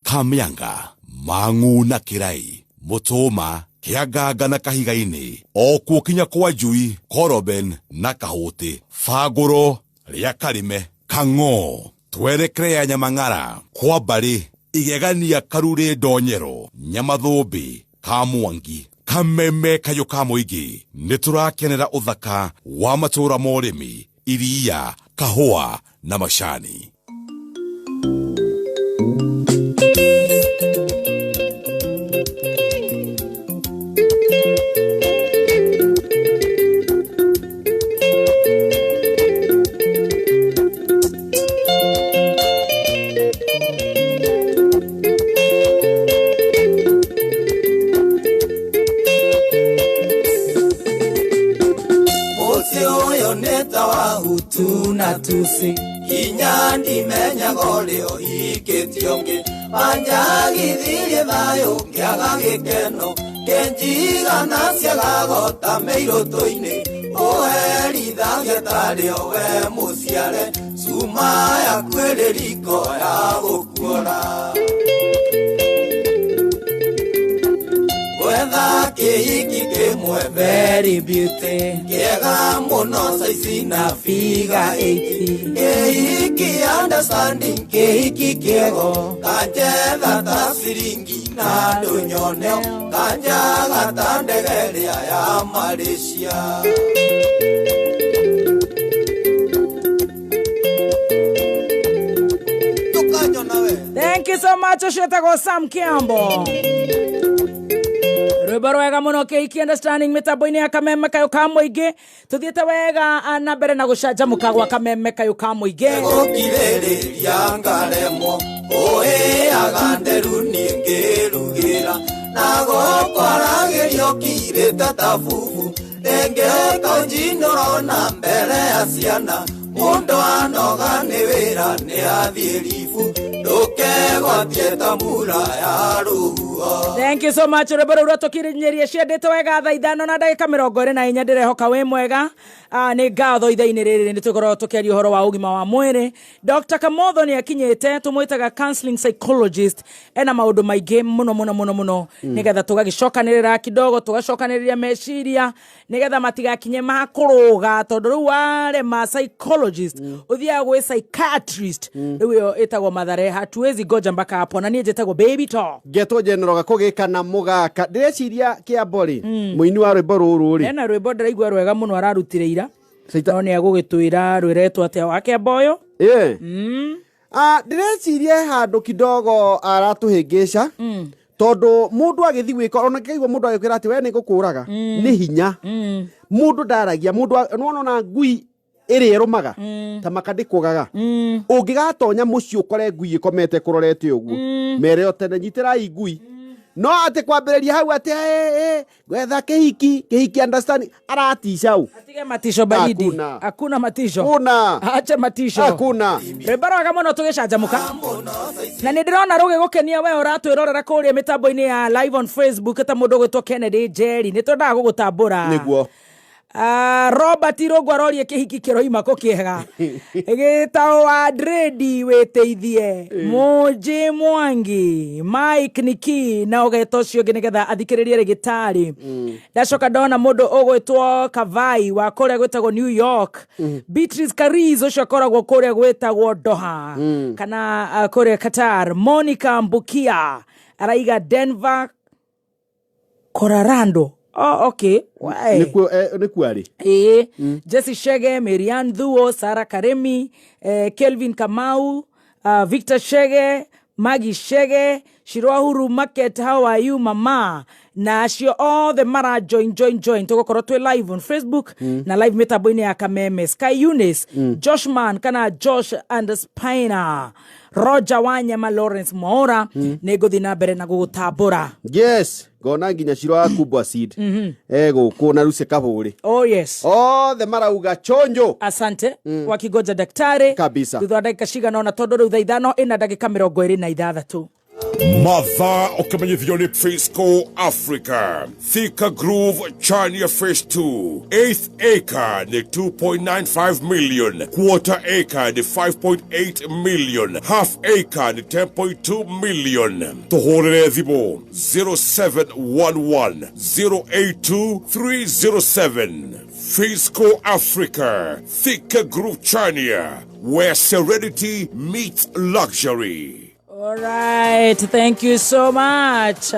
Kamianga, Mang'u na Kĩrai, Mũtũma, Kĩanganga na Kahiga-inĩ, o kuo kinya kwa Njui, Koroben na Kahũtĩ, Bangũro rĩa Karĩme, Kang'o, twerekere ya Nyamang'ara, kwa Mbarĩ, Igegania Karurĩ Ndonyero, Nyamathũmbĩ, Kamwangi, Kameme Kayũ ka Mũingĩ, nĩ tũrakenera ũthaka wa matũũra ma ũrĩmi, iria, kahũa na macani. Mũciĩ ũyũ nĩ ta wa Hutu na Tutsi, hinya ndimenyaga ũrĩa ũhikĩtio ũngĩ, wanjagithirie thayũ ngĩaga gĩkeno, kĩnjigana ciagago ta mĩirũtũ-inĩ, ũherithagia tarĩ o we mũciare, cuma yaku ĩrĩ riko ya gũkuora. Gwetha kĩhiki kĩmwe Very beauty. Kĩega mũno saizi na figa 80 kĩhiki understanding kĩhiki kĩego kanjetha ta ciringi na ndũnyone kanjaga ta ndege ĩrĩa ya Malaysia. Ndũkanyona we. Thank you so much ũcio etagwo Sam Kiambo. Rwĩmbo rwega mũno kĩhiki understanding mĩtambo-inĩ ya Kameme Kayũ ka Mũingĩ. Tũthiĩte wega na mbere na gũcanjamũka gwa Kameme Kayũ ka Mũingĩ. Gũkirĩrĩria ngaremwo kũhĩaga nderu niĩ ngĩrugĩra na gũkwaragĩrio kirĩte ta bubu rĩngĩ kanjinũro na mbere ya ciana mũndũ anoga nĩ wĩra nĩ athiĩ ribu ndũkegwatie ta mura ya rũhuho. Thank you so much rwĩmbo rũu rwatũkinyĩria ciendete wega thaa 5 na ndagĩka 24. Ndĩrehoka wĩ mwega. Nĩ ngatho ithaa-inĩ rĩrĩ nĩ tũkoragwo tũkĩaria ũhoro wa ũgima wa mwĩrĩ. Dr. Kamotho nĩ akinyĩte, tũmwĩtaga counseling psychologist, ena maũndũ maingĩ mũno mũno mũno mũno, nĩgetha tũgagĩcokanĩrĩra kidogo, tũgacokanĩrĩria meciria nĩgetha matigakinye ma kũrũga, tondũ rĩu warema psychologist ũthiaga gwĩ psychiatrist, rĩu ĩyo ĩtagwo Mathare. Hatuwezi goja mpaka hapo. Na niĩ njĩtagwo Baby Talk. Ngetwo General Gakũgĩka na mũgaka. Ndĩreciria Kĩambo rĩ, mũini wa rwĩmbo rũrũ rĩ, Ena rwĩmbo ndĩraigua rwega mũno ararutire ira, Saita- no nĩ agũgĩtwĩra rwĩretwo atĩa wa Kĩambo ũyũ. Ĩĩ. Ndĩreciria handũ kidogo aratũhĩngĩca, tondũ mũndũ agĩthiĩ gwĩka ona kĩigua mũndũ agĩkwĩra atĩ we nĩ ngũkũraga nĩ hinya mũndũ ndaragia mũndũ nĩwona ona ngui ĩrĩa ĩrũmaga ta maka ndĩkũgaga. Ũngĩgatonya mũciĩ ũkore ngui ĩkomete kũrorete ũguo, mere o tene nyitĩrai ngui, no atĩ kwambĩrĩria hau atĩ gwetha kĩhiki kĩhiki understanding aratica ũ. Atige matisho baridi. Hakuna. Hakuna matisho. Hakuna. Ache matisho. Hakuna. Rwĩmbo rwega mũno tũgĩcanjamũka, na nĩ ndĩrona rũgĩgũkenia we ũratwĩrorera kũrĩa mĩtambo-inĩ ya live on Facebook, ta mũndũ ũgwĩtwo Kennedy Njeri, nĩ twendaga gũgũtambũra. Nĩguo. Robert Irũngũ arorie kĩhiki kĩroima kũ kĩega gĩtao wa dredi wĩteithie Mũnjĩ Mwangi Mike Niki na ũgeta ũcio ũngĩ nĩgetha athikĩrĩrie rĩgĩtarĩ. Ndacoka ndona mũndũ ũgwĩtwo Kavai wa kũrĩa gwĩtagwo New York, Beatrice Kariz ũcio akoragwo kũrĩa gwĩtagwo Doha kana kũrĩa Qatar, Monica Mbukia araiga Denver Colorado. Oh, okay. Why? Nĩkuo arĩ. Ĩĩ. Jesse Shege, Marianne Thuo, Sarah Karemi, Kelvin Kamau, Victor Shege, Maggie Shege, Shirwahuru Market, how are you mama? Na acio othe mara join join join, tũgũkorwo twĩ live on Facebook na live mĩtambo-inĩ ya Kameme. Sky Eunice, Josh Man kana Josh and Spina, Roger Wanyama, Lawrence Mwaura, nĩ ngũthiĩ na mbere na gũgũtambũra. Yes, ngona nginya Ciro wa Kubwa Seed egũkũ na Lucy Kabũrĩ. Oh yes. Othe marauga chonjo. Asante. Wakigoja daktari Kabisa. Thutha wa ndagĩka cigana ona, tondũ rĩu thaa 5 ĩna ndagĩka 26. Mathaa ũkĩmenyithio nĩ Fisco Africa, Thika Groove Chania Phase 2, 8th acre nĩ 2.95 million, quarter acre nĩ 5.8 million, half acre nĩ 10.2 million. Tũhũrĩre thimũ 0711 082 307. Fisco Africa, Thika Groove Chania, where serenity meets luxury. All right, thank you so much.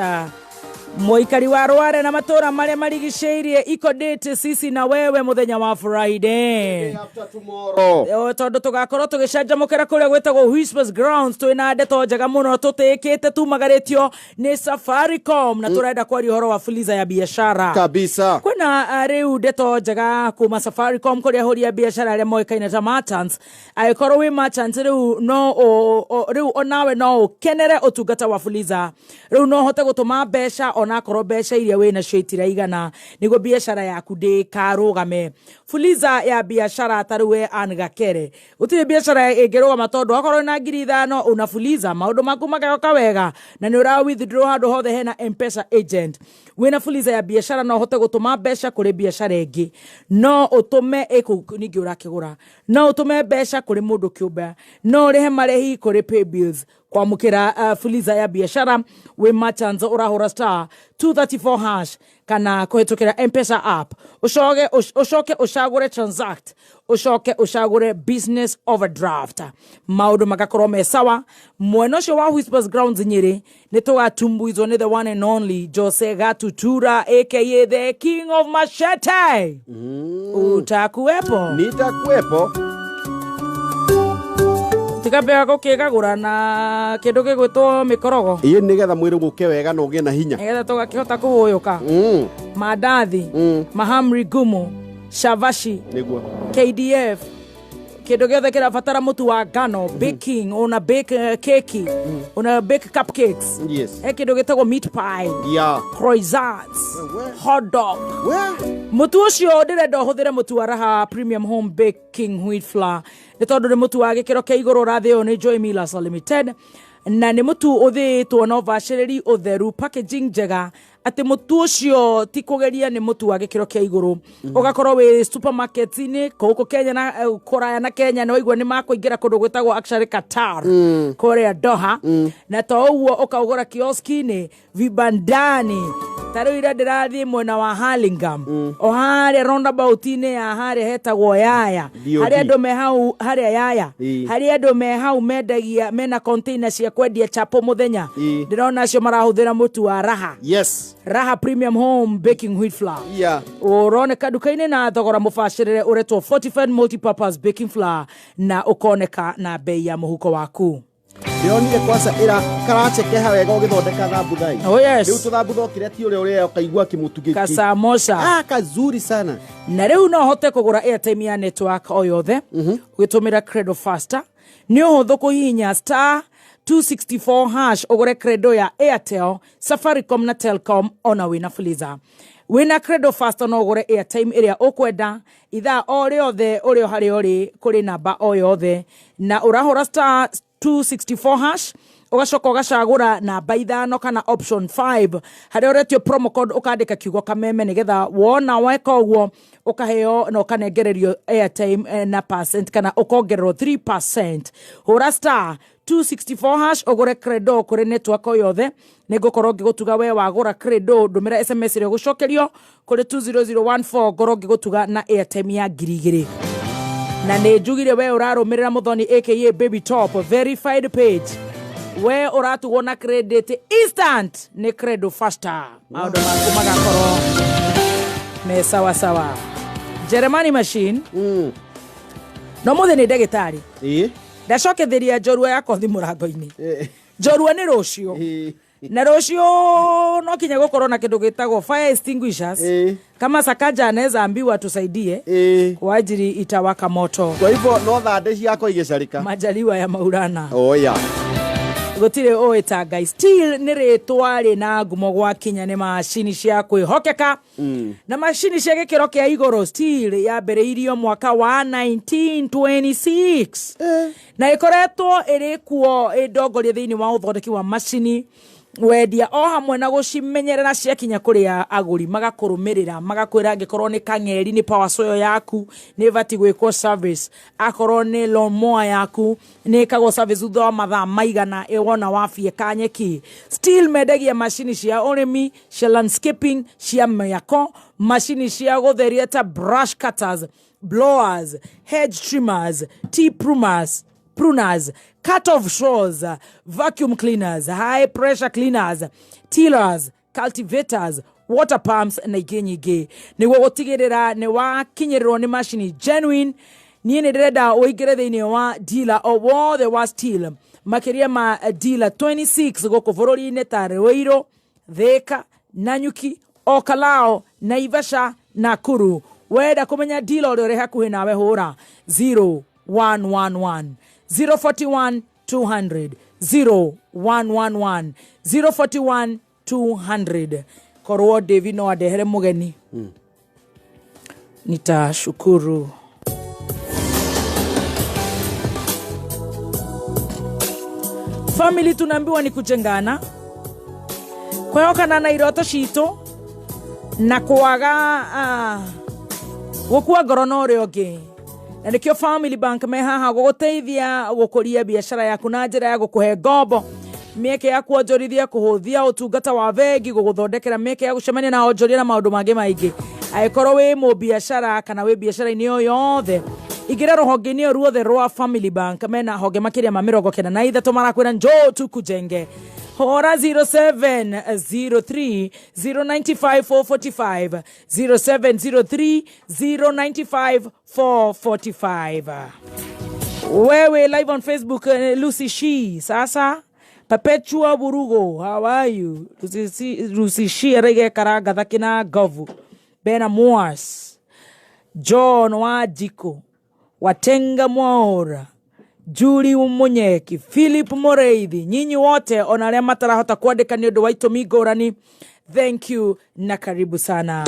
Mũikari wa Rware na matũra marĩa marigicĩirie ikodĩte sisi na wewe mũthenya wa Friday. After tomorrow. Tondũ tũgakorwo tũgĩcanjamũkĩra kũrĩa gwĩtagwo Whispers Grounds twĩna ndeto njega mũno tũtĩkĩte tumagarĩtio nĩ Safaricom na tũrenda kwaria ũhoro wa fuliza ya biashara. Kabisa. Kwĩna rĩu ndeto njega kuma Safaricom kũrĩa ahũri a biacara arĩa moĩkaine ta merchants. Angĩkorwo wĩ merchant rĩu no rĩu onawe no ũkenere ũtungata wa fuliza. Rĩu no ũhote gũtũma mbeca onakorwo mbeca iria wĩ nacio itiraigana nĩguo biacara yaku ndĩkarũgame. Fuliza ya biacara ta rĩu we Ann Gakere, gũtirĩ biacara ĩngĩrũgama tondũ akorwo wĩna 5,000 una fuliza maũndũ maku magoka wega na nĩ ũra withdraw handũ hothe hena M-Pesa agent. Wĩna fuliza ya biacara no ũhote gũtũma mbeca kũrĩ biacara ĩngĩ, no ũtũme ĩkũ ningĩ ũrakĩgũra, no ũtũme mbeca kũrĩ mũndũ kĩũmbe, no ũrĩhe marĩhi kũrĩ pay bills. Kwamũkĩra fuliza ya biacara wĩ merchants ũrahũra star 234 hash kana kũhĩtũkĩra M-Pesa app, ũcoke ũcagũre transact, ũcoke ũcagũre business overdraft, maũndũ magakorwo me sawa. Mwena ũcio wa Whispers Grounds Nyĩrĩ nĩ tũgatumbuizwo nĩ the one and only Jose Gatutura aka the king of machete. Utakuwepo? Nitakuwepo. Tikambĩaga gũkĩgagũra na kĩndũ gĩgwĩtwo mĩkorogo. Ĩĩ, nĩgetha mwĩrĩ gũke wega na ũgĩe na hinya. Nĩgetha tũgakĩhota kũhũyũka. Mandathi, mahamri gumu, shavashi, Nĩguo. KDF, kĩndũ gĩothe kĩrabatara mũtu wa ngano, baking, una bake keki, una bake cupcakes. He kĩndũ gĩtagwo meat pie, croissants, hot dog. We. Mũtu ũcio ndĩrenda ũhũthĩre mũtu wa Raha Premium Home Baking Wheat Flour nĩ tondũ nĩ mũtu wa gĩkĩro kĩa igũrũ ũrathĩo nĩ Joy Millers Limited na nĩ mũtu ũthĩĩtwo na ũbacĩrĩri, ũtheru, packaging njega, atĩ mũtu ũcio ti kũgeria, nĩ mũtu wa gĩkĩro kĩa igũrũ. Ũgakorwo wĩ supermarket-inĩ gũkũ Kenya na kũraya na Kenya nĩ waigua nĩ makũingĩra kũndũ gwĩtagwo actually Qatar, kũrĩa Doha, na to ũguo ũkaũgũra kioski-inĩ, vibandani. Ta rĩu ira ndĩrathiĩ mwena wa Hurlingham, o harĩa roundabout-inĩ ya harĩa hetagwo Yaya, DOD. harĩa andũ me hau, harĩa Yaya, harĩa andũ me hau mendagia mena container cia kwendia chapo mũthenya, ndĩrona acio marahũthĩra mũtu wa Raha. Raha Premium Home Baking Wheat Flour ũroneka nduka-inĩ na thogora mũbacĩrĩre ũretwo Fortified Multipurpose Baking Flour na ũkoneka na bei ya mũhuko waku. Ndĩronire kwanza ĩra karacekeha wega ũgĩthondeka thambuthai. Oh, yes. Rĩu tũthambutha ũkĩrĩa ti ũrĩa ũrĩa ũkaigua kĩmũtu gĩkĩ. Kasamosa. Ah, kazuri sana. Na rĩu no hote kũgũra airtime ya network o yothe ũgĩtũmĩra Credo Faster. Nĩ ũhũthũ kũhihinya star 264 hash ũgũre Credo ya Airtel, Safaricom na Telcom ona wĩna Fuliza. Wĩna Credo Faster no ũgũre airtime ĩrĩa ũkwenda ithaa o rĩothe ũrĩ o harĩa ũrĩ kũrĩ namba o yothe, na ũrahũra star 264 hash ũgacoka ũgacagũra namba 5 kana option 5 harĩa ũretio promo code, ũkandĩka kiugo kameme nĩgetha wona weka ũguo ũkaheo na ũkanengererio airtime na percent kana ũkongererwo 3%. Hũra star 264 hash ũgũre Credo kũrĩ network o yothe. Nĩ ngũkorwo ngĩgũtuga we wagũra Credo, ndũmĩra SMS ĩrĩa ũgũcokerio kũrĩ 20014, ngorwo ngĩgũtuga na airtime ya 2,000. Na nĩ njugire we ũrarũmĩrĩra Mũthoni aka Baby Top verified page, we ũratugwo na credit instant nĩ Credo Faster, maũndũ maku magakorwo me sawa sawa. Jeremani machine, no mũthĩ nĩ ndagĩtarĩ. Ndacoketheria njorua ya kothi mũrango-inĩ. Njorua nĩ rũciũ. Na rũciũ no kinya gũkorwo na kĩndũ gĩtagwo fire extinguishers. Kama Sakaja anaweza ambiwa tusaidie kwa ajili itawaka moto. Kwa hivyo no thandĩ ciakwa igĩcarĩka. Majaliwa ya Maulana. Oya. Gũtirĩ ũĩ ta Ngai. Still nĩ rĩtwa rĩna ngumo gwakinya nĩ macini cia kwĩhokeka na macini cia gĩkĩro kĩa igũrũ. Still yambĩrĩirio mwaka wa 1926 na ĩkoretwo ĩrĩ kuo ĩndongoria thĩinĩ wa ũthondeki wa macini, wendia o hamwe na gũcimenyerera ciakinya kũrĩa agũri. Magakũrũmĩrĩra, magakwĩra angĩkorwo nĩ kang'eri, nĩ power soil yaku nĩ ĩbatiĩ gwĩkwo service, akorwo nĩ lawnmower yaku nĩ ĩkagwo service thutha wa mathaa maigana wona wabieka nyeki. Still mendagia macini cia ũrĩmi, cia landscaping, cia mĩako, macini cia gũtheria ta brush cutters, blowers, hedge trimmers, tea pruners, cut off shores, vacuum cleaners, high pressure cleaners, tillers, cultivators, water pumps na ingĩ nyingĩ, nĩguo gũtigĩrĩra nĩ wakinyĩrĩrwo nĩ macini genuine. Niĩ nĩ ndĩrenda ũingĩre thĩinĩ wa dealer o wothe wa Still, makĩria ma dealer 26 gũkũ bũrũri-inĩ, ta Ruiru, Thika, Nanyuki, Olkalou, Naivasha, Nakuru. Wenda kũmenya dealer ũrĩa ũrĩ hakuhĩ nawe, hũra 0111 041 200, 0111 041 200. Korwo David no andehere mũgeni, nitashukuru. Family tunaambiwa ni kujengana, kwĩhokana na iroto citũ na kwaga gũkua ngoro na ũrĩa ũngĩ. Na nĩkĩo Family Bank me haha gũgũteithia gũkũria biacara yaku na njĩra ya gũkũhe ngombo, mĩeke ya kuonjorithia, kũhũthia ũtungata wa bengi, gũgũthondekera mĩeke ya gũcemania na onjoria na maũndũ mangĩ maingĩ. Angĩkorwo wĩ mũbiacara kana wĩ biacara-inĩ o yothe, ingĩra rũhonge-inĩ o ruothe rwa Family Bank. Mena honge makĩria ma 93. Marakwĩra njoo tukujenge. Hũra 0703 095 445, 0703 095 445. Wewe live on Facebook, Lucy Shi, sasa Perpetua Burugo, how are you? Lucy Shi araiga karanga thaki na ngovu. Bena Moas, John Wajiko, Watenga Mwaura, Juli Munyeki, Philip Moreithi, nyinyi wote ona arĩa matarahota kwandĩka nĩ ũndũ wa itũmi ngũrani, thank you na karibu sana.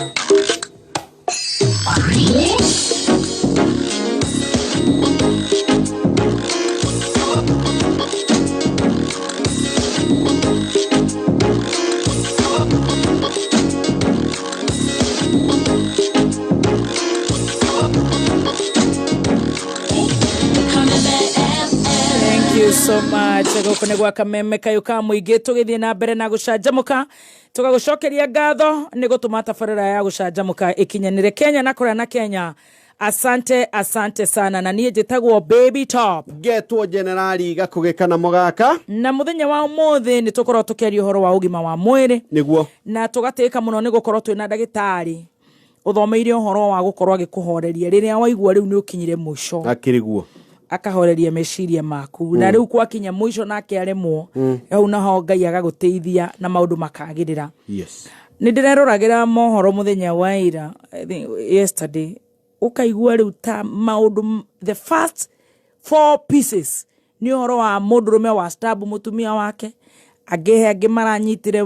Thank you so much. Gũkũ nĩ gwa Kameme kayũ ka mũingĩ, tũgĩthiĩ na mbere na gũcanjamũka, tũgagũcokeria ngatho nĩ gũtũma tabarĩra ya gũcanjamũka ĩkinyanĩre Kenya na kũrĩa na Kenya. Asante, asante sana. Na niĩ njĩtagwo Baby Top. Ngetwo Generali Gakũgĩ kana Mũgaka. Na mũthenya wa ũmũthĩ nĩ tũkorwo tũkĩaria ũhoro wa ũgima wa mwĩrĩ. Nĩguo. Na tũgatĩka mũno nĩ gũkorwo twĩna ndagĩtarĩ ũthomeire ũhoro wa gũkorwo agĩkũhoreria rĩrĩa waigua rĩu nĩ ũkinyire mũico. Akĩrĩ guo. Akahoreria meciria maku, na rĩu kwakinya mũico nake aremwo, hau naho Ngai agagũteithia na maũndũ makagĩrĩra. Nĩ ndĩreroragĩra mohoro mũthenya wa ira, I think yesterday, ũkaigua rĩu ta maũndũ the first four pieces nĩ ũhoro wa mũndũrũme wa stab mũtumia wake, angĩ he angĩ maranyitire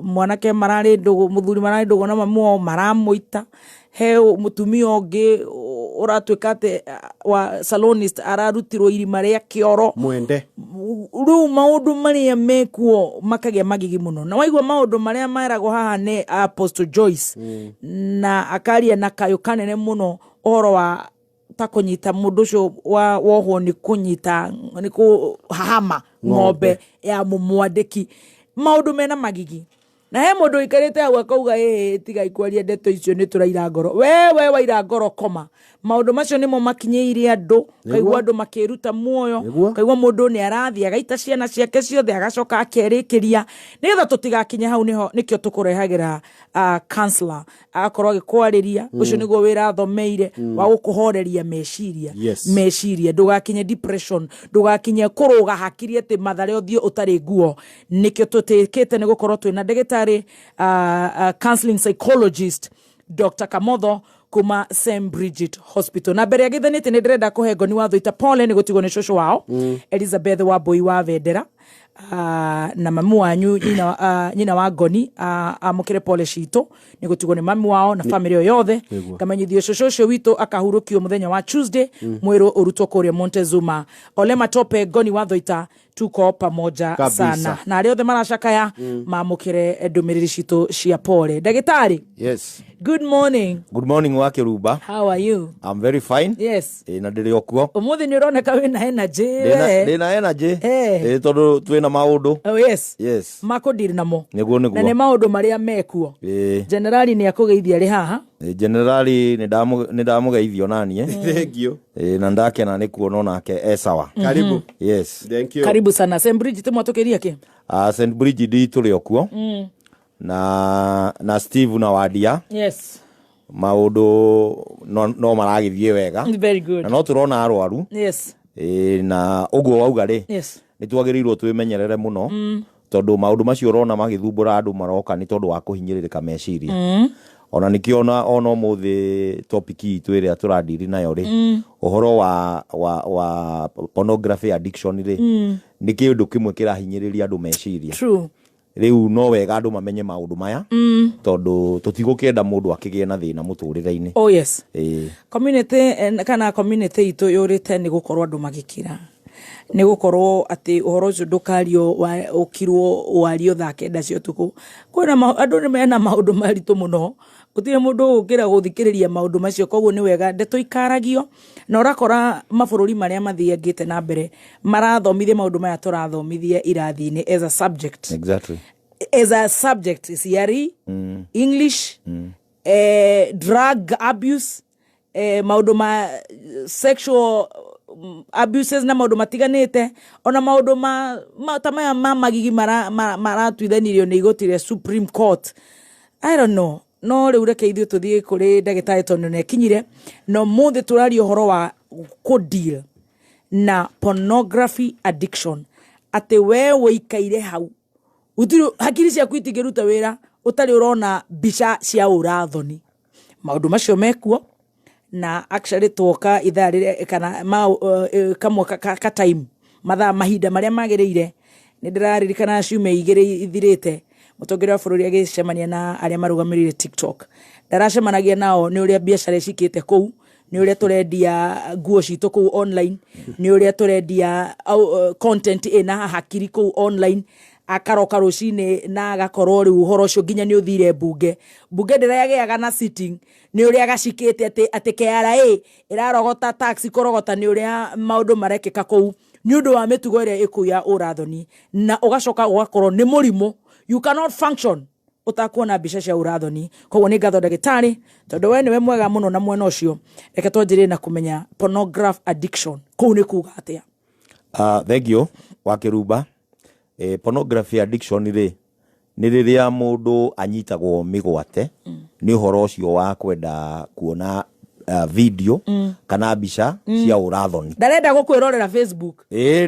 mwanake mararĩ ndũgũ, mũthuri mararĩ ndũgũ na mamu wao maramũita, he mũtumia ũngĩ ũratuĩka atĩ wa salonist ararutirwo irima rĩa kĩoro. Mwende. Rĩu maũndũ marĩa mekuo makagĩa magigi mũno, na waigua maũndũ marĩa meragwo haha nĩ Apostle Joyce, na akaria na kayũ kanene mũno ũhoro wa ta kũnyita mũndũ ũcio wa wohwo nĩ kũnyita nĩ kũhahama ng'ombe ya mũmwandĩki, maũndũ mena magigi. Na he mũndũ ũikarĩte hau akauga, ĩĩ, tigai kwaria ndeto icio, nĩ tũraira ngoro. Wewe waira ngoro koma. Maũndũ macio nĩmo makinyĩire andũ, kaigua andũ makĩruta muoyo. Kaigua mũndũ nĩ arathiĩ agaita ciana ciake ciothe, agacoka akerĩkĩria. Nĩgetha tũtigakinye hau, nĩho nĩkĩo tũkũrehagĩra counselor agakorwo agĩkwarĩria. Ũcio nĩguo wĩra athomeire wa gũkũhoreria meciria. Meciria, ndũgakinye depression, ndũgakinye kũrũga hakiri atĩ mathare ũthiĩ ũtarĩ nguo. Nĩkĩo tũtĩkĩte nĩ gũkorwo twĩna ndagĩtarĩ counseling psychologist Dr Kamotho kuma St Bridget Hospital. Na mbere agĩthanĩte, nĩ ndĩrenda kũhe Ngoni wa Thũita pole nĩ gũtigwo nĩ cũcũ wao Elizabeth wa Mbũi wa Vendera. Na mamu wanyu nyina wa Ngoni amũkĩre pole citũ nĩ gũtigwo nĩ mami wao na famĩlĩ ĩyo yothe. Nĩguo. Ngamenyithio cũcũ ũcio witũ akahurũkio mũthenya wa Tuesday, mwĩrũ ũrutwo kũrĩa Montezuma. Ole Matope, Ngoni wa Thoita, tuko pamoja. Kabisa. Sana na arĩa othe maracakaya mamũkĩre ndũmĩrĩri citũ cia pole. Ndagĩtarĩ, Yes. good morning. Good morning, Wakiruba. How are you? I'm very fine. Yes. Ĩ, na ndĩrĩ o kuo. Ũmũthĩ nĩ ũroneka wĩna energy. We. Ndĩna energy. Eh. Ĩ, tondũ twĩna maũndũ. Oh, yes. Yes. Makũndiri namo. Nĩguo. Na nĩ Nĩguo. maũndũ marĩa mekuo. Ĩ, Generali nĩ akũgeithia arĩ haha. ĩ, generali nĩ ndamũgeithio naniĩ. Thank you. Ĩ, na ndakena nĩ kuona onake e sawa. Karibu. Yes. Thank you. Karibu sana. St. Bridget mwatũkĩria kĩ? St. Bridget tũrĩ o kuo. Na Steve na Wadia. Yes. Maũndũ no maragĩthiĩ wega. Very good. Na no tũrona arwaru. Yes. Ĩ, na ũguo wauga rĩ, nĩ twagĩrĩirwo twĩmenyerere mũno, tondũ maũndũ macio ũrona magĩthumbũra andũ maroka nĩ tondũ wa kũhinyĩrĩrĩka meciria. Ona nĩkĩo ona ũmũthĩ topic itũ ĩrĩa tũradiri nayo rĩ, ũhoro wa pornography addiction rĩ, nĩ kĩndũ kĩmwe kĩrahinyĩrĩria andũ meciria. True. Rĩu no wega andũ mamenye maũndũ maya, tondũ tũtigũkĩenda mũndũ akĩgĩe na thĩna mũtũrĩre-inĩ. Oh yes. Ĩĩ. Community kana community itũ yũrĩte nĩ gũkorwo andũ magĩkira, nĩ gũkorwo atĩ ũhoro ũcio ndũkario ũkirwo wario thaa 9 cia ũtukũ. Kwĩna andũ nĩ mena maũndũ maritũ mũno, gũtirĩ mũndũ ũgũkĩra gũthikĩrĩria maũndũ macio. Koguo nĩ wega ndeto ikaragio, na ũrakora mabũrũri marĩa mathiangĩte na mbere marathomithia maũndũ maya tũrathomithia irathi-inĩ as a subject. As a subject, CRE, English, drug abuse, maũndũ ma sexual abuses na maũndũ matiganĩte, ona maũndũ ma ta maya ma magigi maratuithanirio nĩ igoti rĩa Supreme Court. I don't know, no rĩu reke ithuĩ tũthiĩ kũrĩ ndagĩtarĩ tondũ nĩ akinyire. Na ũmũthĩ tũraria ũhoro wa kũdeal na pornography addiction, atĩ we wĩikaire hau gũtirĩ hakiri ciaku itingĩruta wĩra ũtarĩ ũrona mbica cia ũrathoni. Maũndũ macio mekuo, na actually twoka ithaa rĩrĩa kana kamwe ka time, mathaa mahinda marĩa magĩrĩire. Nĩ ndĩraririkana ciumia 2 ithirĩte, mũtongoria wa bũrũri agĩcemania na arĩa marũgamĩrĩire TikTok. Ndaracemanagia nao nĩ ũrĩa biacara icikĩte kũu, nĩ ũrĩa tũrendia nguo citũ kũu online, nĩ ũrĩa tũrendia content ĩna hakiri kũu online. Akaroka rũcinĩ na agakorwo rĩu ũhoro ũcio nginya nĩ ũthire mbunge. Mbunge ndĩragĩaga na sitting nĩ ũrĩa gacikĩte atĩ KRA ĩrarogota tax kũrogota nĩ ũrĩa maũndũ marekĩka kũu nĩ ũndũ wa mĩtugo ĩrĩa ĩkũu ya ũrathoni. Na ũgacoka ũgakorwo nĩ mũrimũ, you cannot function ũtakuona mbica cia ũrathoni. Koguo nĩ ngatho ndagĩtarĩ, tondũ we nĩwe mwega mũno na mwena ũcio. Reke twanjĩrĩrie na kũmenya pornography addiction kũu nĩ kuga atĩa. Thank you, Wakĩrumba. Pornography addiction rĩ, nĩ rĩrĩa mũndũ anyitagwo mĩgwate nĩ ũhoro ũcio wa kwenda kuona video kana mbica cia ũrathoni. Ndarenda gũkwĩrorera Facebook. Ĩ,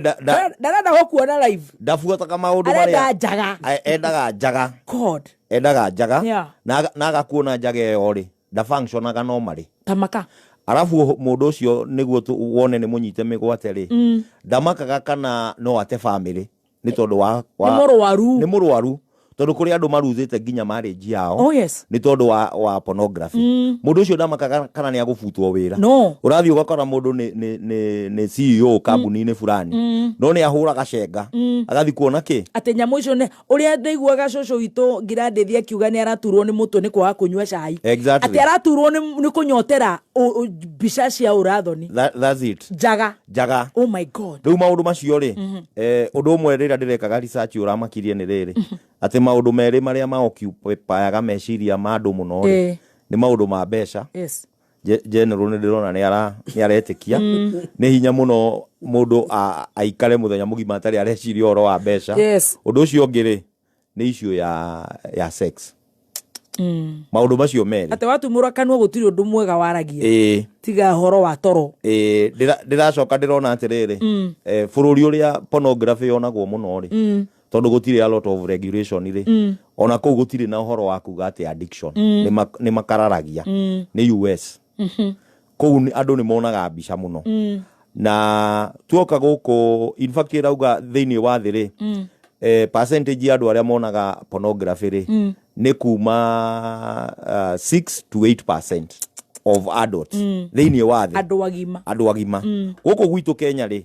Ndarenda gũkuona live. Ndabuataga maũndũ Arenda marĩa njaga. Endaga njaga. God. Endaga njaga. Na agakuona njaga ĩyo rĩ, ndafunctionaga no marĩ. Tamaka. Arabu mũndũ ũcio nĩguo wone nĩ mũnyite mĩgwate rĩ, ndamakaga kana no ate famĩlĩ nĩ tondũ wa Nĩ mũrwaru. Nĩ mũrwaru, tondũ kũrĩ andũ maruthĩte nginya marriage yao. Oh, yes. Nĩ tondũ wa pornography. Mũndũ ũcio ndamakaga kana nĩ agũbutwo wĩra. No. Ũrathiĩ ũgakora mũndũ nĩ CEO kambuni-inĩ fulani, no nĩ ahũraga cenga agathiĩ kuona kĩ. Atĩ nyamũ icio nĩ ũrĩa ndaiguaga cũcũ witũ Ngirandĩthi akiuga nĩ araturwo nĩ mũtwe nĩ kwaga kũnyua cai. Exactly. Atĩ araturwo nĩ kũnyotera mbica cia ũrathoni. That's it. Njaga. Njaga. Oh my God. Rĩu maũndũ macio rĩ, ũndũ ũmwe rĩrĩa ndĩrekaga research ũramakirie nĩ rĩrĩ, atĩ maũndũ merĩ marĩa maoccupayaga meciria ma andũ mũno rĩ, nĩ maũndũ ma mbeca. Yes. General nĩ ndĩrona nĩ aretĩkia. Nĩ hinya mũno mũndũ aikare mũthenya mũgima atarĩ areciria ũhoro wa mbeca. Yes. Ũndũ ũcio ũngĩ rĩ, nĩ issue ya sex. Maũndũ macio merĩ. Atĩ watumũra kanua gũtirĩ ũndũ mwega waragia. Ĩĩ. Tiga ũhoro wa toro. Ĩĩ, ndĩracoka ndĩrona atĩrĩrĩ, bũrũri ũrĩa pornography yonagwo mũno rĩ, tondũ gũtirĩ a lot of regulation rĩ, ona kũu gũtirĩ na ũhoro wa kuga atĩ addiction. Nĩ makararagia. Nĩ US. Kũu andũ nĩ monaga mbica mũno. Na tuoka gũkũ, in fact ĩrauga thĩinĩ wa thĩ rĩ, Percentage ya andũ arĩa monaga pornography rĩ, nĩ kuma 6 to 8% of adults thĩinĩ wa thĩ. Andũ agima. Andũ agima. Gũkũ gwitũ Kenya rĩ,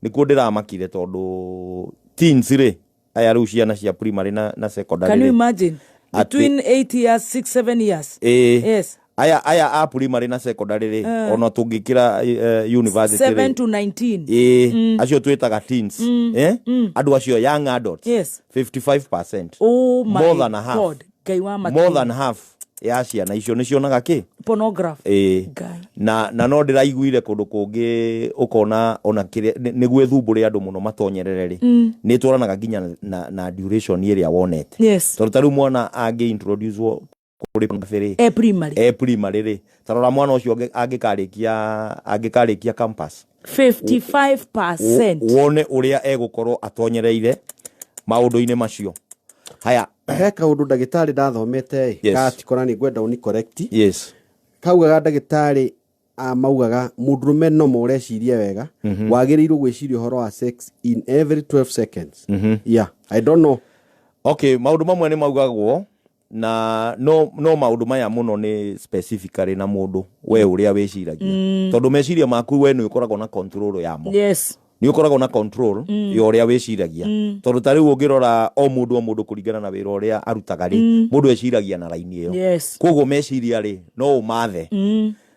nĩkuo ndĩramakire, tondũ teens rĩ, aya rĩu ciana cia primary na secondary Can you rĩ, imagine? Between 8 years, 6, 7 years. Ĩĩ. Yes. Aya a primary na secondary rĩ, ona tũngĩkĩra university 7 rĩ, to 19. Ĩĩ, acio twĩtaga teens, eh? Andũ acio young adults, 55%. Oh my More than a half. God. Ngai wa More matu. than half ya ciana icio nĩ cionaga kĩ? Pornography. Ĩĩ. Ngai. Na no ndĩraiguire kũndũ kũngĩ ũkona ona kĩrĩa nĩguo ĩthumbũre andũ mũno matonyerere rĩ, nĩ ĩtwaranaga nginya na duration ĩrĩa wonete. Tondũ ta rĩu mwana angĩ introduce kũrĩ pornography rĩ, E primary. E primary rĩ, tarora mwana ũcio angĩkarĩkia campus, 55%. Wone ũrĩa egũkorwo atonyereire maũndũ-inĩ macio. Haya. He kaũndũ ndagĩtarĩ ndathomete ĩ, gatikora nĩ ngwenda ũni correct. Kaugaga ndagĩtarĩ maugaga mũndũrũme no ũrecirie wega, wagĩrĩirwo gwĩciria ũhoro wa sex in every 12 seconds. Yeah, I don't know. Okay, maũndũ mamwe nĩ maugagwo na no maũndũ maya mũno nĩ specifically na mũndũ we ũrĩa wĩciragia, tondũ meciria maku we nĩ ũkoragwo na control yamo. Nĩ ũkoragwo na control ya ũrĩa wĩciragia, tondũ ta rĩu ũngĩrora o mũndũ o mũndũ kũringana na wĩra ũrĩa arutaga rĩ, mũndũ eciragia na raini ĩyo. Koguo meciria rĩ, no ũmathe.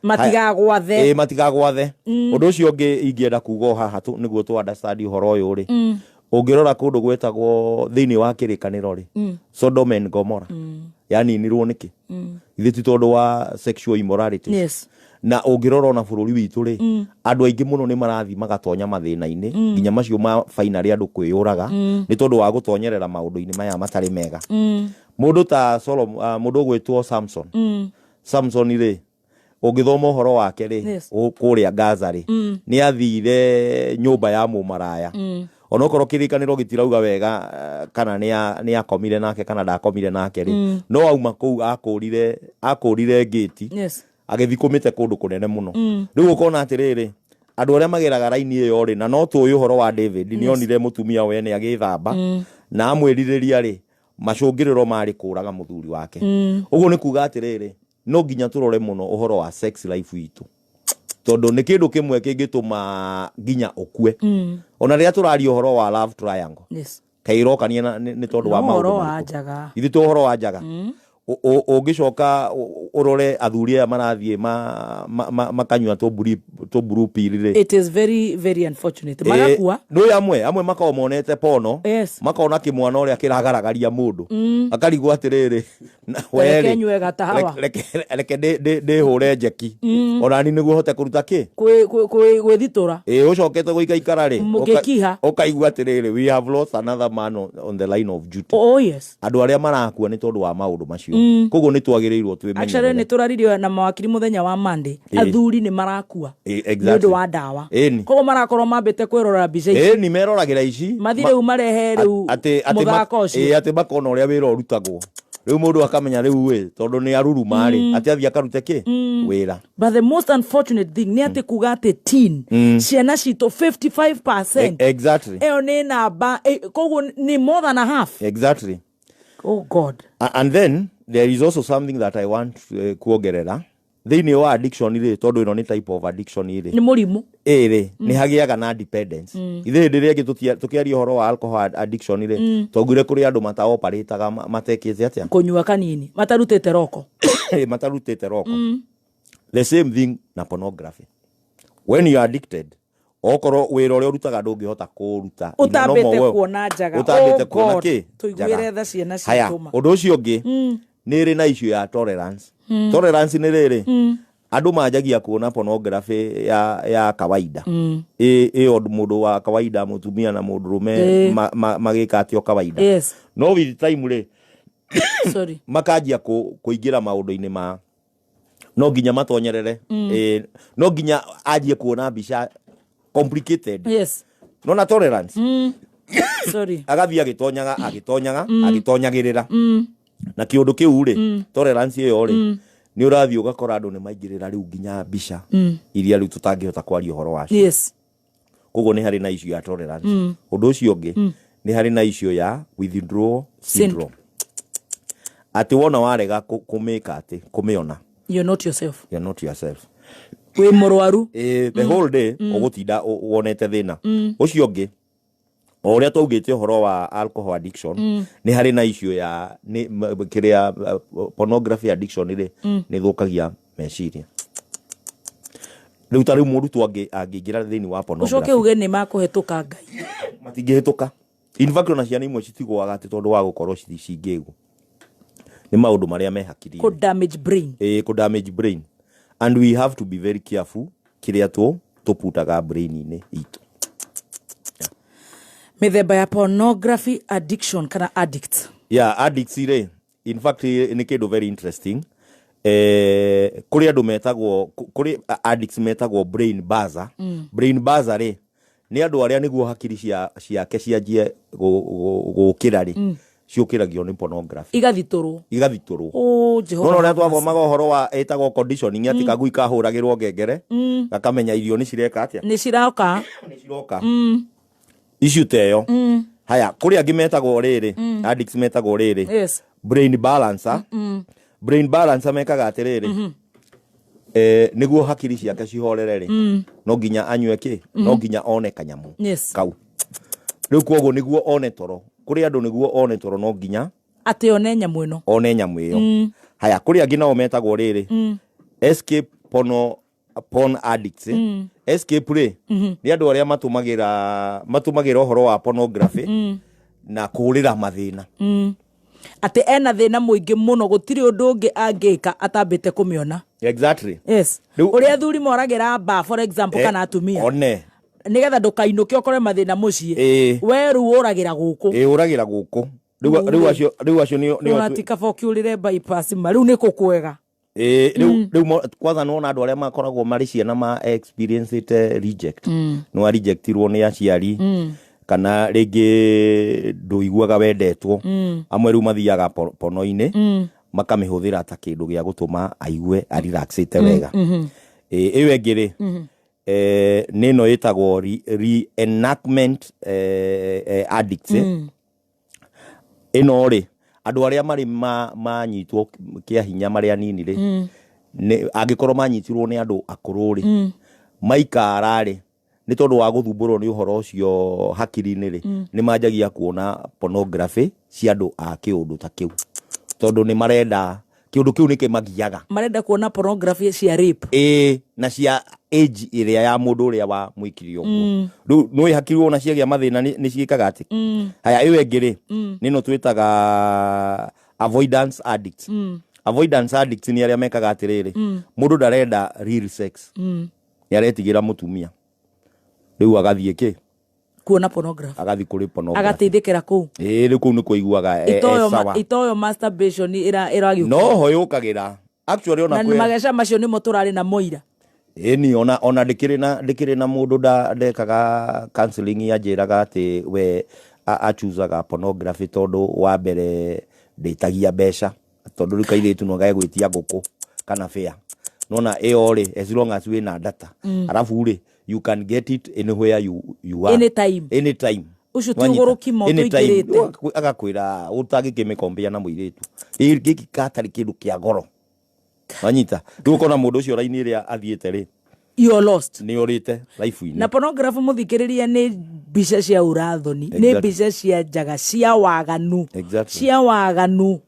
Matigagwathe. Ĩ, matigagwathe. Ũndũ ũcio ũngĩ ingĩenda kuga o haha nĩguo tũ understand ũhoro ũyũ rĩ, ũngĩrora kũndũ gwĩtagwo thĩinĩ wa Kĩrĩkanĩro rĩ, Sodom and Gomorrah yaninirwo nĩkĩ? Ithe ti tondũ wa sexual immorality? Na ũngĩrora ona bũrũri witũ rĩ, andũ aingĩ mũno nĩ marathiĩ magatonya mathĩna-inĩ nginya macio ma finally andũ kwĩyũraga, nĩ tondũ wa gũtonyerera maũndũ-inĩ maya matarĩ mega. Mũndũ ta Solomon, mũndũ ũgwĩtwo Samson, Samson rĩ, ũngĩthoma ũhoro wake rĩ, kũrĩa Gaza rĩ, nĩ athire nyũmba ya mũmaraya, onokorwo kĩrĩkanĩro gĩtirauga wega kana nĩ akomire nake kana ndakomire nake rĩ, no auma kũu akũrire ngĩti, agĩthiĩ kũmĩte kũndũ kũnene mũno. Rĩu ũkona atĩrĩrĩ, andũ arĩa mageraga raini ĩyo rĩ, na no tũĩ ũhoro wa David, nĩ onire mũtumia wene agĩthamba na amwĩrirĩria rĩ, macũngĩrĩro marĩ kũraga mũthuri wake. Ũguo nĩ kuga atĩrĩrĩ, no nginya tũrore mũno ũhoro wa sex life witũ, tondũ nĩ kĩndũ kĩmwe kĩngĩtũma nginya ũkue. Ona rĩrĩa tũraria ũhoro wa love triangle, kaĩ ĩrokania nĩ tondũ wa No maũndũ ũhoro wa marĩkũ? njaga. Ithuĩ to ũhoro wa njaga. Ũngĩcoka ũrore athuri aya marathiĩ makanyua tũ blue pill rĩ. It is very very unfortunate. Magakua. Nĩ amwe makoragwo monete pono, makona kĩmwana ũrĩa kĩragaragaria mũndũ, akarigwo atĩrĩrĩ, na we Reke rĩ, nyue gatahawa. Reke ndĩhũre njeki onani nĩguo hote kũruta kĩ. Gwĩthitũra. Ĩ, ũcokete gũikaikara rĩ, Mũgĩkiha. ũkaigua atĩrĩrĩ, we have lost another man on the line of duty. Oh yes. Andũ arĩa marakua nĩ tondũ wa maũndũ macio. Koguo nĩ twagĩrĩirwo Actually, nĩ twĩmenyerere. tũraririo na mawakiri mũthenya wa Monday. Athuri nĩ marakua nĩ ũndũ wa ndawa. Koguo marakorwo mambĩte kwĩrora mbica ici. Ĩni, meroragĩra ici. Mathi rĩu marehe rĩu atĩ mũthako ũcio. Atĩ makona ũrĩa wĩra ũrutagwo, rĩu mũndũ akamenya rĩu ĩ, tondũ nĩ aruruma rĩ, atĩ athiĩ akarute kĩ wĩra. But the most unfortunate thing nĩ atĩ kuga atĩ teen, ciana citũ 55%. Ĩyo nĩ namba koguo nĩ more than a half. Oh God. And then there is also something that I want kuongerera thĩinĩ wa addiction rĩ, tondũ ĩno nĩ type of addiction rĩ. Nĩ mũrimũ. Ĩ rĩ, nĩ hagĩaga na dependence. Ithe hĩndĩ ĩrĩa ĩngĩ tũkĩaria ũhoro wa alcohol addiction rĩ, twaugire kũrĩ andũ mataoparĩtaga matekĩte atĩa? Kũnyua kanini matarutĩte roko. Matarutĩte roko. The same thing na pornography. When you are addicted, okorwo wĩra ũrĩa ũrutaga ndũngĩhota kũũruta in a normal Ũtambĩte way. Kuona njaga. Ũtambĩte Oh kuona God. kĩ? Tũiguĩre Njaga. tha ciana Haya, citũ ma. ũndũ ũcio ũngĩ nĩ ĩrĩ na issue ya tolerance. Tolerance nĩ rĩrĩ, andũ manjagia kuona pornography ya kawaida, ĩ mũndũ wa kawaida, mũtumia na mũndũrũme magĩka atĩ o kawaida. No with time rĩ, Sorry. Makanjia kũingĩra maũndũ-inĩ ma no nginya matonyerere. No nginya anjie kuona mbica complicated. Nona tolerance. Sorry. Agathiĩ agĩtonyaga, agĩtonyaga, agĩtonyagĩrĩra na kĩũndũ kĩu rĩ, tolerance ĩyo rĩ, nĩ ũrathiĩ ũgakora andũ nĩ maingĩrĩra rĩu nginya mbica iria rĩu tũtangĩhota kwaria ũhoro wacio. Koguo nĩ harĩ na issue ya tolerance. Ũndũ ũcio ũngĩ nĩ Nĩ harĩ na issue ya withdrawal syndrome, atĩ wona warega kũmĩka atĩ kũmĩona, You're not yourself. You're not yourself. Wĩ mũrwaru. Ĩ, the whole day ũgũtinda wonete thĩna ũcio ũngĩ. O ũrĩa twaugĩte ũhoro wa alcohol addiction, nĩ harĩ na issue ya nĩ kĩrĩa pornography addiction rĩ, nĩ thũkagia meciria. Rĩu ta rĩu mũrutwo angĩingĩra thĩinĩ wa Ũcoke pornography, uge nĩ makũhetũka Ngai. Matingĩhĩtũka. In fact, ona ciana imwe citigũaga atĩ tondũ wa gũkorwo cingĩgwo nĩ maũndũ marĩa me hakiri-inĩ. Kũ damage brain. Ĩ, kũ damage brain, and we have to be very careful kĩrĩa tũputaga brain-inĩ itũ. Mĩthemba ya pornography addiction kana addict? Yeah, addicts rĩ, in fact nĩ kĩndũ very interesting. Kũrĩ andũ metagwo, kũrĩ addicts metagwo brain baza. Brain baza rĩ, nĩ andũ arĩa nĩguo hakiri ciake cianjie gũkĩra rĩ, ciũkĩragio nĩ pornography. Igathitũrwo. Igathitũrwo. Oh, Jehova. Nona ũrĩa twathomaga ũhoro wa ĩtagwo conditioning, atĩ kagui kahũragĩrwo ngengere gakamenya irio nĩ cireka atĩa? Nĩ ciroka. Nĩ ciroka. Issue ta ĩyo. Haya, kũrĩ angĩ metagwo rĩrĩ, addicts metagwo rĩrĩ, brain balancer. Brain balancer mekaga atĩrĩrĩ, nĩguo hakiri ciake cihorere rĩ, no nginya anyue kĩ, no nginya one kanyamũ kau. Rĩu koguo nĩguo one toro, kũrĩ andũ nĩguo one toro no nginya Atĩ one nyamũ ĩno. One nyamũ ĩyo. Haya, kũrĩ angĩ nao metagwo rĩrĩ, escape porn addicts. Escape rĩ, nĩ andũ arĩa matũmagĩra ũhoro wa pornography na kũũrĩra mathĩna. Atĩ ena thĩna mũingĩ mũno, gũtirĩ ũndũ ũngĩ angĩka atambĩte kũmĩona. Ũrĩa athuri moragĩra mba, for example, kana atumia, one nĩgetha ndũkainũke ũkore mathĩna mũciĩ. We rĩu ũragĩra gũkũ. Ĩ, ũragĩra gũkũ. Rĩu acio nĩo Ũratika ũkĩũrĩre bypass ma rĩu nĩ kũkwega. Ĩ, rĩu kwanza nĩwona andũ arĩa makoragwo marĩ ciana ma experience reject, nĩ wa rejectirwo nĩ aciari, kana rĩngĩ ndũiguaga wendetwo, amwe rĩu mathiaga pono-inĩ makamĩhũthĩra ta kĩndũ gĩa gũtũma aigue arelaxĩte wega. Ĩ, ĩyo ĩngĩ rĩ, nĩ ĩno ĩtagwo reenactment addicts. Ĩno rĩ, andũ arĩa marĩ manyitwo kĩa hinya marĩ anini rĩ, angĩkorwo manyitirwo nĩ andũ akũrũ rĩ, maikara rĩ, nĩ tondũ wa gũthumbũrwo nĩ ũhoro ũcio hakiri-inĩ rĩ, nĩ manjagia kuona pornography cia andũ a kĩũndũ ta kĩu, tondũ nĩ marenda kĩũndũ kĩu nĩ kĩmagiaga. Marenda kuona pornography cia rape. Ĩ, na cia age ĩrĩa ya mũndũ ũrĩa wa mwĩkire ũguo. Rĩu nĩ hakiri wona ciagĩa mathĩna nĩ ciĩkaga atĩ. Haya, ĩyo ĩngĩ rĩ, nĩ ĩno twĩtaga avoidance addicts. Avoidance addicts nĩ arĩa mekaga atĩrĩrĩ, mũndũ ndarenda real sex, nĩ aretigĩra mũtumia, rĩu agathiĩ kĩ? Kuona pornography. Agathiĩ kũrĩ pornography. Agateithĩkĩra kũu. Ĩ, rĩu kũu nĩ kũiguaga Itoyo sawa. Itoyo masturbation ĩragĩũka. No ho yũkagĩra actually ona Na mageca macio nĩmo tũrarĩ na moira. Ĩni, ona ndĩkĩrĩ na mũndũ ndekaga counseling yanjĩraga atĩ we achuzaga pornography tondũ wa mbere ndĩtagia mbeca, tondũ rĩu kairĩtu no gegwĩtia ngũkũ kana fare, nona ĩyo rĩ, as long as wĩna data, arabu rĩ, you can get it anywhere you are. Anytime. Anytime. Ũcio ti Wanyita? ũgũrũki mo Anytime. tũingĩrĩte. Rĩu agakwĩra ũtangĩkĩmĩkombia na mũirĩtu. Ĩ, gĩkĩ gatarĩ kĩndũ kĩa goro, wanyita? Rĩu ũkona mũndũ ũcio raini ĩrĩa athiĩte rĩ, You are lost. Nĩ ũrĩte life-inĩ. Na pornography, mũthikĩrĩria, nĩ mbica cia ũrathoni, nĩ mbica cia njaga cia waganu, cia waganu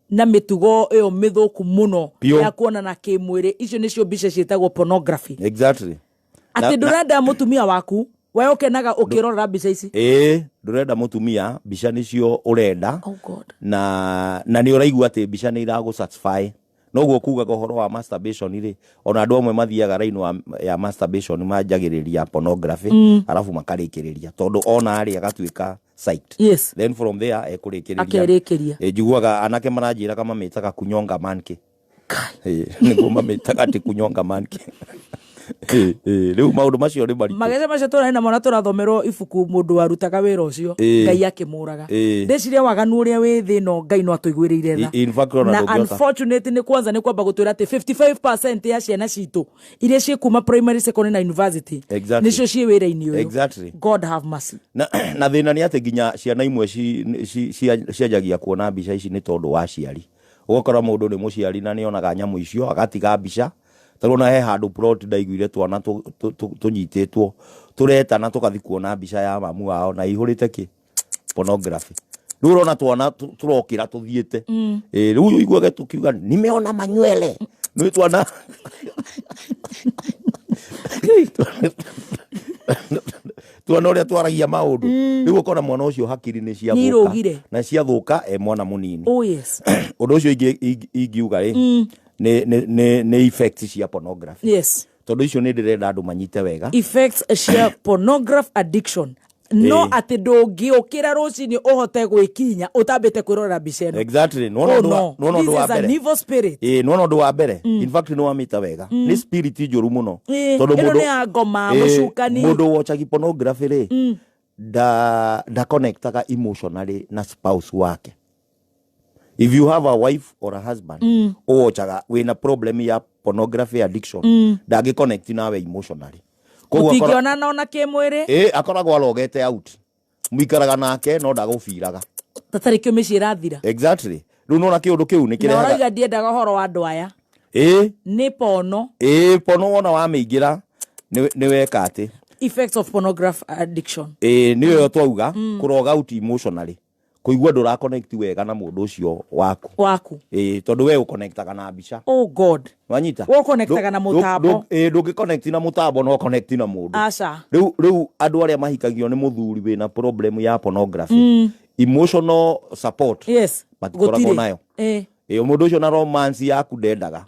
na mĩtugo ĩyo mĩthũku mũno ya kuonana kĩmwĩrĩ. Icio nĩcio mbica ciĩtagwo pornography. Atĩ ndũrenda mũtumia waku, we ũkenaga ũkĩrorera mbica ici. Ĩĩ, ndũrenda mũtumia, mbica nĩcio ũrenda. Oh God. Na nĩ ũraigua atĩ mbica nĩ iragũ satisfy. Noguo kugaga ũhoro wa masturbation rĩ, ona andũ amwe mathiaga raini ya masturbation manjagĩrĩria pornography, arabu makarĩkĩrĩria, tondũ ona rĩ agatuĩka psyched. Then from there ekũrĩkĩrĩria. Akerĩkĩria. Ĩ, njiguaga anake maranjĩraga mamĩtaga kunyonga monkey. Kai. Ĩ, nĩguo mamĩtaga atĩ kunyonga monkey. Rĩu maũndũ macio nĩ maritũ. Mageca macio tũrarĩ namo na tũrathomerwo ibuku mũndũ warutaga wĩra ũcio, Ngai akĩmũraga. Ndĩciria waganu ũrĩa wĩ thĩ ĩno, Ngai no atũiguĩrĩire tha. In fact, ona Na ndũngĩhota. Unfortunately, nĩ kwanza nĩ kwamba gũtwĩra atĩ 55% ya ciana citũ iria ciĩ kuma primary, secondary na university nĩcio ciĩ wĩra-inĩ ũyũ. God have mercy. Na thĩna nĩ atĩ nginya ciana imwe cianjagia kuona mbica ici nĩ tondũ wa aciari. Ũgakora mũndũ nĩ mũciari na nĩ onaga nyamũ icio agatiga mbica. Tarĩu ona he handũ plot ndaiguire twana tũnyitĩtwo tũretana tũgathi kuona mbica ya mamu wao na ihũrĩte kĩ pornography. Rĩu ũrona twana tũrokĩra tũthiĩte. Ĩ, rĩu ũiguage tũkiuga nimeona manywele nĩ twana twana ũrĩa twaragia maũndũ. Rĩu ũkona mwana ũcio hakiri nĩ ciathũka. Nĩirũgire. Na ciathũka e mwana mũnini. Oh yes. Ũndũ ũcio ingiuga rĩ, nĩ effects cia pornography. Tondũ icio nĩ ndĩrenda andũ manyite wega. Effects cia pornography addiction, no atĩ ndũngĩũkĩra rũcinĩ ũhote gwĩkinya ũtambĩte kwĩrorera mbica ĩno. Nĩwona Oh, ũndũ wa- no. nĩwona ũndũ This wa is an mbere. evil spirit. Ĩĩ, nĩwona ũndũ wa mbere, in fact nĩ wamĩta wega, nĩ spirit njũru mũno. Tondũ Ĩno mũndũ nĩ ya ngoma, Ĩĩ, mũcukani. Mũndũ wochagi pornography rĩ, nda connectaga emotionally na spouse wake. If you have a wife or a husband ũwochaga wĩna problem ya pornography addiction, ndangĩ connect nawe emotionally. Koguo Mũtingĩonana ona kĩmwĩrĩ. Ĩĩ, akoragwo arogete out, mũikaraga nake no ndagũbiraga. Tatarĩ kĩo mĩciĩ ĩrathira. Exactly. Rĩu nona kĩũndũ kĩu nĩ Na kĩrehaga ũrauga ndiendaga ũhoro wa andũ aya. Nĩ pono. Ĩĩ, pono wona wamĩingĩra nĩ weka atĩ Effects of pornography addiction. Ĩĩ, nĩyo twauga kũroga out emotionally, kũigua ndũra connect wega na mũndũ ũcio waku. Waku. Ĩĩ, tondũ we ũconnectaga na mbica. Oh God. Wanyita. We ũconnectaga na mũtambo. Ĩĩ, ndũngĩ connect na mũtambo, no connect na mũndũ. Aca. Rĩu andũ arĩa mahikagio nĩ mũthuri wĩna problem ya pornography, emotional support matikoragwo Gũtirĩ. nayo. Ĩĩ, mũndũ ũcio na romance yaku ndendaga.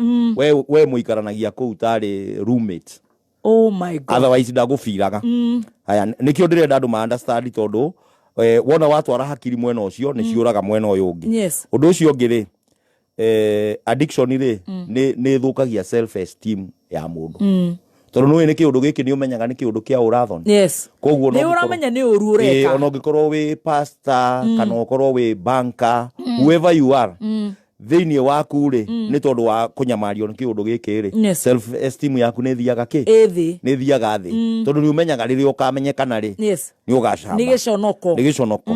We mũikaranagia kũu tarĩ roommate. Oh my God. Otherwise ndagũbiraga. Haya, nĩkĩo ndĩrenda andũ ma understand, tondũ wona watwara hakiri mwena ũcio nĩ ciũraga mwena ũyũ ũngĩ. Ũndũ ũcio ũngĩ rĩ, addiction rĩ, nĩ ĩthũkagia self esteem ya mũndũ, tondũ nĩũĩ nĩ kĩũndũ gĩkĩ nĩ ũmenyaga nĩ kĩũndũ kĩa ũrathon. Koguo Nĩ ũramenya nĩ ũru ũreka. Ona ũngĩkorwo wĩ pastor kana ũkorwo wĩ banker, whoever you are, thĩinĩ waku rĩ, nĩ tondũ wa kũnyamario nĩ kĩũndũ gĩkĩ rĩ, self esteem yaku nĩ ĩthiaga kĩ Ĩ thĩ. Nĩ ĩthiaga thĩ, tondũ nĩ ũmenyaga rĩrĩa ũkamenyekana rĩ, nĩ ũgacamba. Nĩ gĩconoko. Nĩ gĩconoko.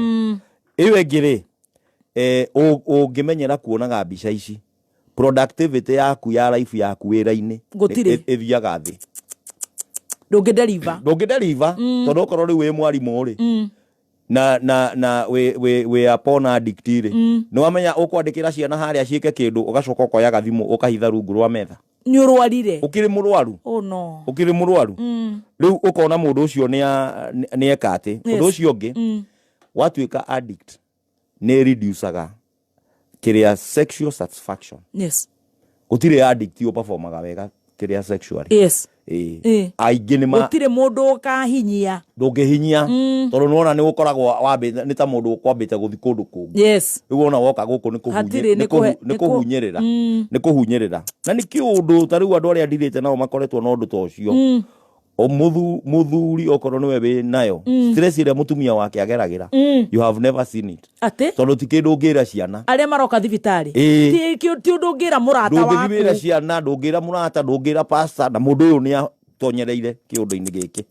Ĩyo ĩngĩ rĩ, ũngĩmenyera kuonaga mbica ici, productivity yaku ya life yaku wĩra-inĩ Gũtirĩ. ĩthiaga thĩ. Ndũngĩ deliver. Ndũngĩ deliver, tondũ okorwo rĩu wĩ mwarimũ rĩ, na wĩ a porn addict rĩ, nĩ wamenya ũkwandĩkĩra ciana harĩa ciĩke kĩndũ, ũgacoka ũkoya gathimũ ũkahitha rungu rwa metha. Nĩ ũrwarire. Ũkĩrĩ mũrwaru. Oh no. Ũkĩrĩ mũrwaru. Rĩu ũkona mũndũ ũcio nĩ eka atĩ ũndũ ũcio ũngĩ, watuĩka addict nĩ reducaga kĩrĩa sexual satisfaction. Gũtirĩ addict ũperformaga wega kĩrĩa sexually. Ĩĩ. Aingĩ nĩ ma Gũtirĩ mũndũ ũkahinyia. Ndũngĩhinyia, tondũ nĩwona nĩ ũkoragwo wambĩte nĩ ta mũndũ ũkwambĩte gũthiĩ kũndũ kũngĩ. Rĩu wona woka gũkũ nĩ Hatirĩ, nĩ nĩ kũhunyĩrĩra, nĩ kũhunyĩrĩra, na nĩ kĩũndũ ta rĩu andũ arĩa ndirĩte nao makoretwo na ũndũ ta ũcio. O mũthuri okorwo nĩwe wĩ nayo, stress ĩrĩa mũtumia wake ageragĩra, you have never seen it. Atĩ Tondũ ti kĩndũ ũngĩra ciana. Arĩa maroka thibitarĩ. Ti ũndũ ũngĩra mũrata Ndũngĩthiĩ wĩra waku. ciana, ndũngĩra mũrata, ndũngĩra pastor, na mũndũ ũyũ nĩ atonyereire kĩũndũ-inĩ gĩkĩ.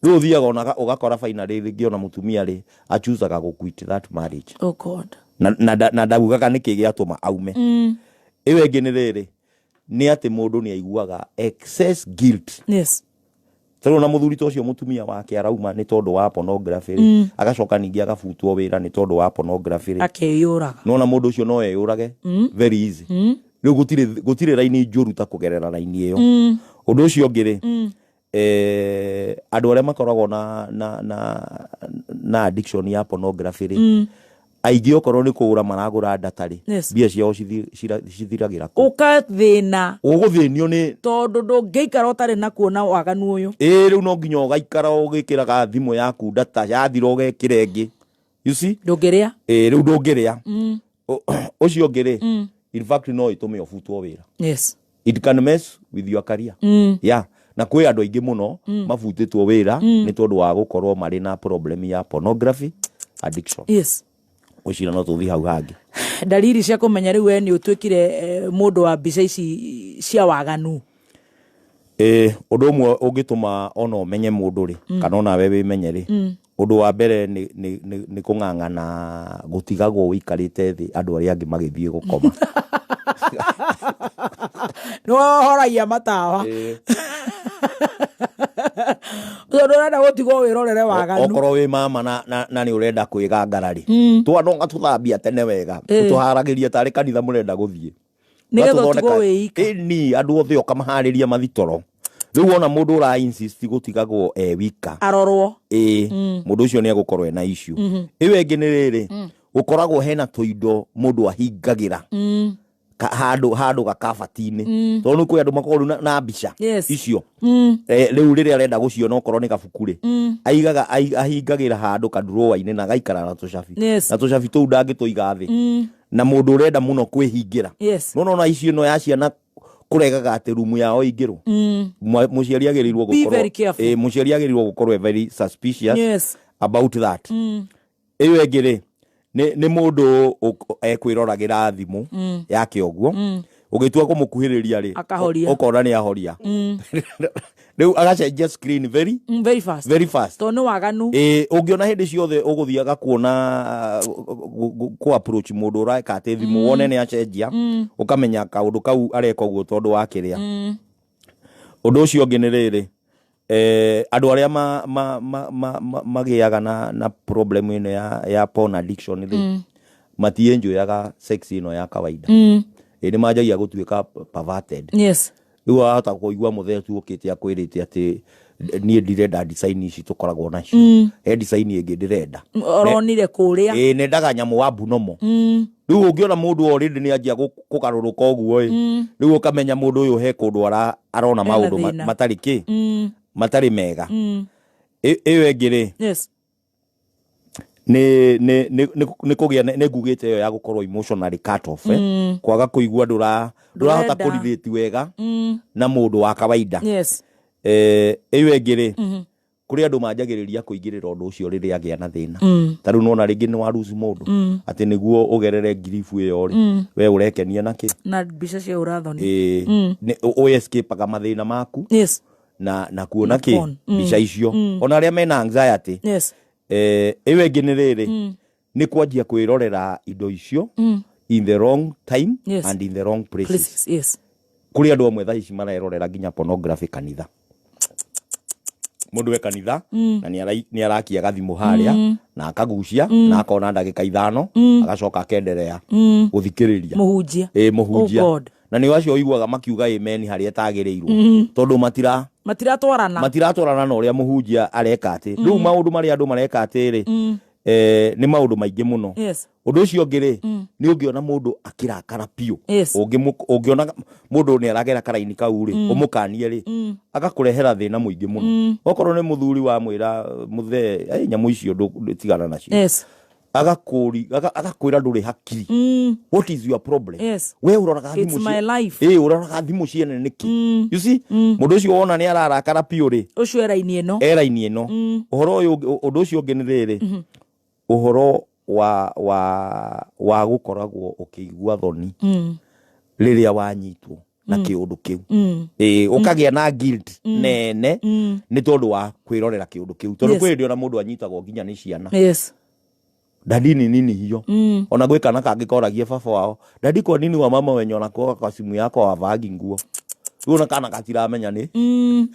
Rĩu ũthiaga ona ũgakora finally rĩngĩ ona mũtumia rĩ achuzaga gũ quit that marriage. Oh God. Na ndaugaga nĩkĩ gĩatũma aume. Ĩyo ĩngĩ nĩ rĩrĩ, nĩ atĩ mũndũ nĩ aiguaga excess guilt. Tarĩu ona mũthuri ta ũcio mũtumia wake arauma nĩ tondũ wa pornography rĩ, agacoka ningĩ agabutwo wĩra nĩ tondũ wa pornography rĩ, Akeyũraga. Nona mũndũ ũcio no eyũrage very easy. Rĩu gũtirĩ raini njũru ta kũgerera raini ĩyo. Ũndũ ũcio ũngĩ rĩ, andũ arĩa makoragwo na addiction ya pornography rĩ, aingĩ okorwo nĩ kũgũra maragũra data rĩ, mbia ciao cithiragĩra kũ Ũkathĩna. Ũgũthĩnio nĩ Tondũ ndũngĩikara ũtarĩ na kuona waganu ũyũ. Ĩĩ, rĩu no nginya ũgaikara ũgĩkĩraga thimũ yaku data, yathira ũgekĩra ĩngĩ, you see. Ndũngĩrĩa. Ĩĩ, rĩu ndũngĩrĩa. Ũcio ũngĩ rĩ, in fact no ĩtũme ũbutwo wĩra. It can mess with your career. Yeah, Na kwĩ andũ aingĩ mũno mabutĩtwo wĩra nĩ tondũ wa gũkorwo marĩ na problem ya pornography addiction. Gwĩciria no tũthiĩ hau hangĩ. Ndariri cia kũmenya rĩu we nĩ ũtuĩkire mũndũ wa mbica ici cia waganu. Ĩ, ũndũ ũmwe ũngĩtũma ona ũmenye mũndũ rĩ, kana onawe wĩmenye rĩ, ũndũ wa mbere nĩ kũng'ang'ana gũtigagwo ũikarĩte thĩ andũ arĩa angĩ magĩthiĩ gũkoma. Nĩ wohoragia matawa tondũ ũrenda gũtigwo wĩrorere waganu. Okorwo wĩ mama na nĩ ũrenda kwĩgangara rĩ, twana ũgatũthambia tene wega, ũtũharagĩria tarĩ kanitha mũrenda gũthiĩ. Nĩgetha Ũgatũthondeka- ũtigwo wĩ ika. Ĩni, andũ othe ũkamaharĩria mathitoro. Rĩu wona mũndũ ũra insist gũtigagwo e wika, arorwo. Ĩĩ, mũndũ ũcio nĩ egũkorwo ena issue. Ĩyo ĩngĩ nĩ rĩrĩ, gũkoragwo hena tũindo mũndũ ahingagĩra handũ gakabati-inĩ, tondũ nĩ kwĩ andũ makoragwo rĩu na mbica icio. Rĩu rĩrĩa arenda gũciona, okorwo nĩ gabuku rĩ, aigaga ahingagĩra handũ kadurowa-inĩ na agaikara na tũcabi, na tũcabi tũu ndangĩtũiga thĩ, na mũndũ ũrenda mũno kwĩhingĩra. No nona icio ĩno ya ciana kũregaga atĩ rumu yao ingĩrwo, mũciari agĩrĩirwo Be gũkorwo very careful. Ĩ, mũciari agĩrĩirwo gũkorwo e very suspicious about that. Ĩyo ĩngĩ rĩ, nĩ mũndũ ekwĩroragĩra thimũ yake ũguo, ũgĩtua kũmũkuhĩrĩria rĩ, Akahoria. ũkona nĩ ahoria rĩu, agacenjia screen very Very fast. Very fast. Tondũ nĩ waganu. Ĩ, ũngĩona hĩndĩ ciothe ũgũthiaga kuona kũ approach mũndũ ũreka atĩ thimũ wone nĩ acenjia, ũkamenya kaũndũ kau areka ũguo tondũ wa kĩrĩa. Ũndũ ũcio ũngĩ nĩ rĩrĩ, andũ arĩa magĩaga na problem ĩno ya porn addiction rĩ, matienjoyaga sex ĩno ya kawaida. Ĩ, nĩ manjagia gũtuĩka perverted. Rĩu wahota kũigua mũthee tu ũkĩte akwĩrĩte atĩ niĩ ndirenda design ici tũkoragwo nacio, he design ĩngĩ ndĩrenda. Ũronire kũrĩa. Ĩ, nendaga nyamũ wa mbunomo. Rĩu ũngĩona mũndũ already nĩ anjia kũgarũrũka ũguo ĩ, rĩu ũkamenya mũndũ ũyũ he kũndũ arona Ena maũndũ thĩna. matarĩ kĩ, matarĩ mega. Ĩyo ĩngĩ rĩ, nĩ kũgĩa nĩ ngugĩte ĩyo ya gũkorwo emotionally cut off, kwaga kũigua ndũrahota Ndũrenda. kũrelate wega na mũndũ wa kawaida. Ĩyo ĩngĩ rĩ, kũrĩ andũ manjagĩrĩria kũingĩrĩra ũndũ ũcio rĩrĩa agĩa na thĩna. Ta rĩu nona rĩngĩ nĩ waruci mũndũ, atĩ nĩguo ũgerere ngiribu ĩyo rĩ, we ũrekenia na kĩ? Na mbica cia ũrathoni. Ĩ, nĩ ũ-escape-aga mathĩna maku na kuona Na kĩ? porn. Mbica icio, ona arĩa mena anxiety. Ĩyo ĩngĩ nĩ rĩrĩ, nĩ kwanjia kwĩrorera indo icio in the wrong time and in the wrong places. Places. Kũrĩ andũ amwe thaa ici marerorera nginya pornography kanitha. Mũndũ e kanitha na nĩ arakia gathimũ harĩa na akagucia na akona ndagĩka 5, agacoka akenderea gũthikĩrĩria Mũhunjia. Ĩ, mũhunjia. Oh God. Na nĩ acio ũiguaga makiuga amen harĩa ĩtagĩrĩirwo, tondũ matira Matiratwarana. Matiratwarana na ũrĩa mũhunjia areka. Atĩ rĩu maũndũ marĩa andũ mareka atĩrĩ, nĩ maũndũ maingĩ mũno. Ũndũ ũcio ũngĩ rĩ, nĩ ũngĩona mũndũ akĩrakara biũ, ũngĩona mũndũ nĩ aragera karaini kau rĩ, ũmũkanie rĩ, agakũrehera thĩna mũingĩ mũno. Okorwo nĩ mũthuri wamwĩra, mũthee, "Ĩ, nyamũ icio tigana nacio," agakwĩra ndũrĩ hakiri. What is your problem? We ũroraga It's thimũ my life. Ĩ, ũroraga thimũ ciene nĩkĩ? You see, mũndũ ũcio wona nĩ ararakara biũ rĩ, Ũcio eraini ĩno. Eraini ĩno. Ũhoro ũyũ ũndũ ũcio ũngĩ nĩ rĩrĩ, ũhoro wa gũkoragwo ũkĩigua thoni rĩrĩa wanyitwo na kĩũndũ kĩu. Ĩ, ũkagĩa na guilt nene nĩ tondũ wa kwĩrorera kĩũndũ kĩu, tondũ kwĩ hĩndĩ ona mũndũ anyitagwo nginya nĩ ciana. "Daddy, ni nini hiyo?" Ona gwĩ kana kangĩ koragie baba wao, "Daddy, kwa nini wa mama wenye wanakuoga kwa simu yako wavaagi nguo?" Rĩu ona kana gatiramenya nĩ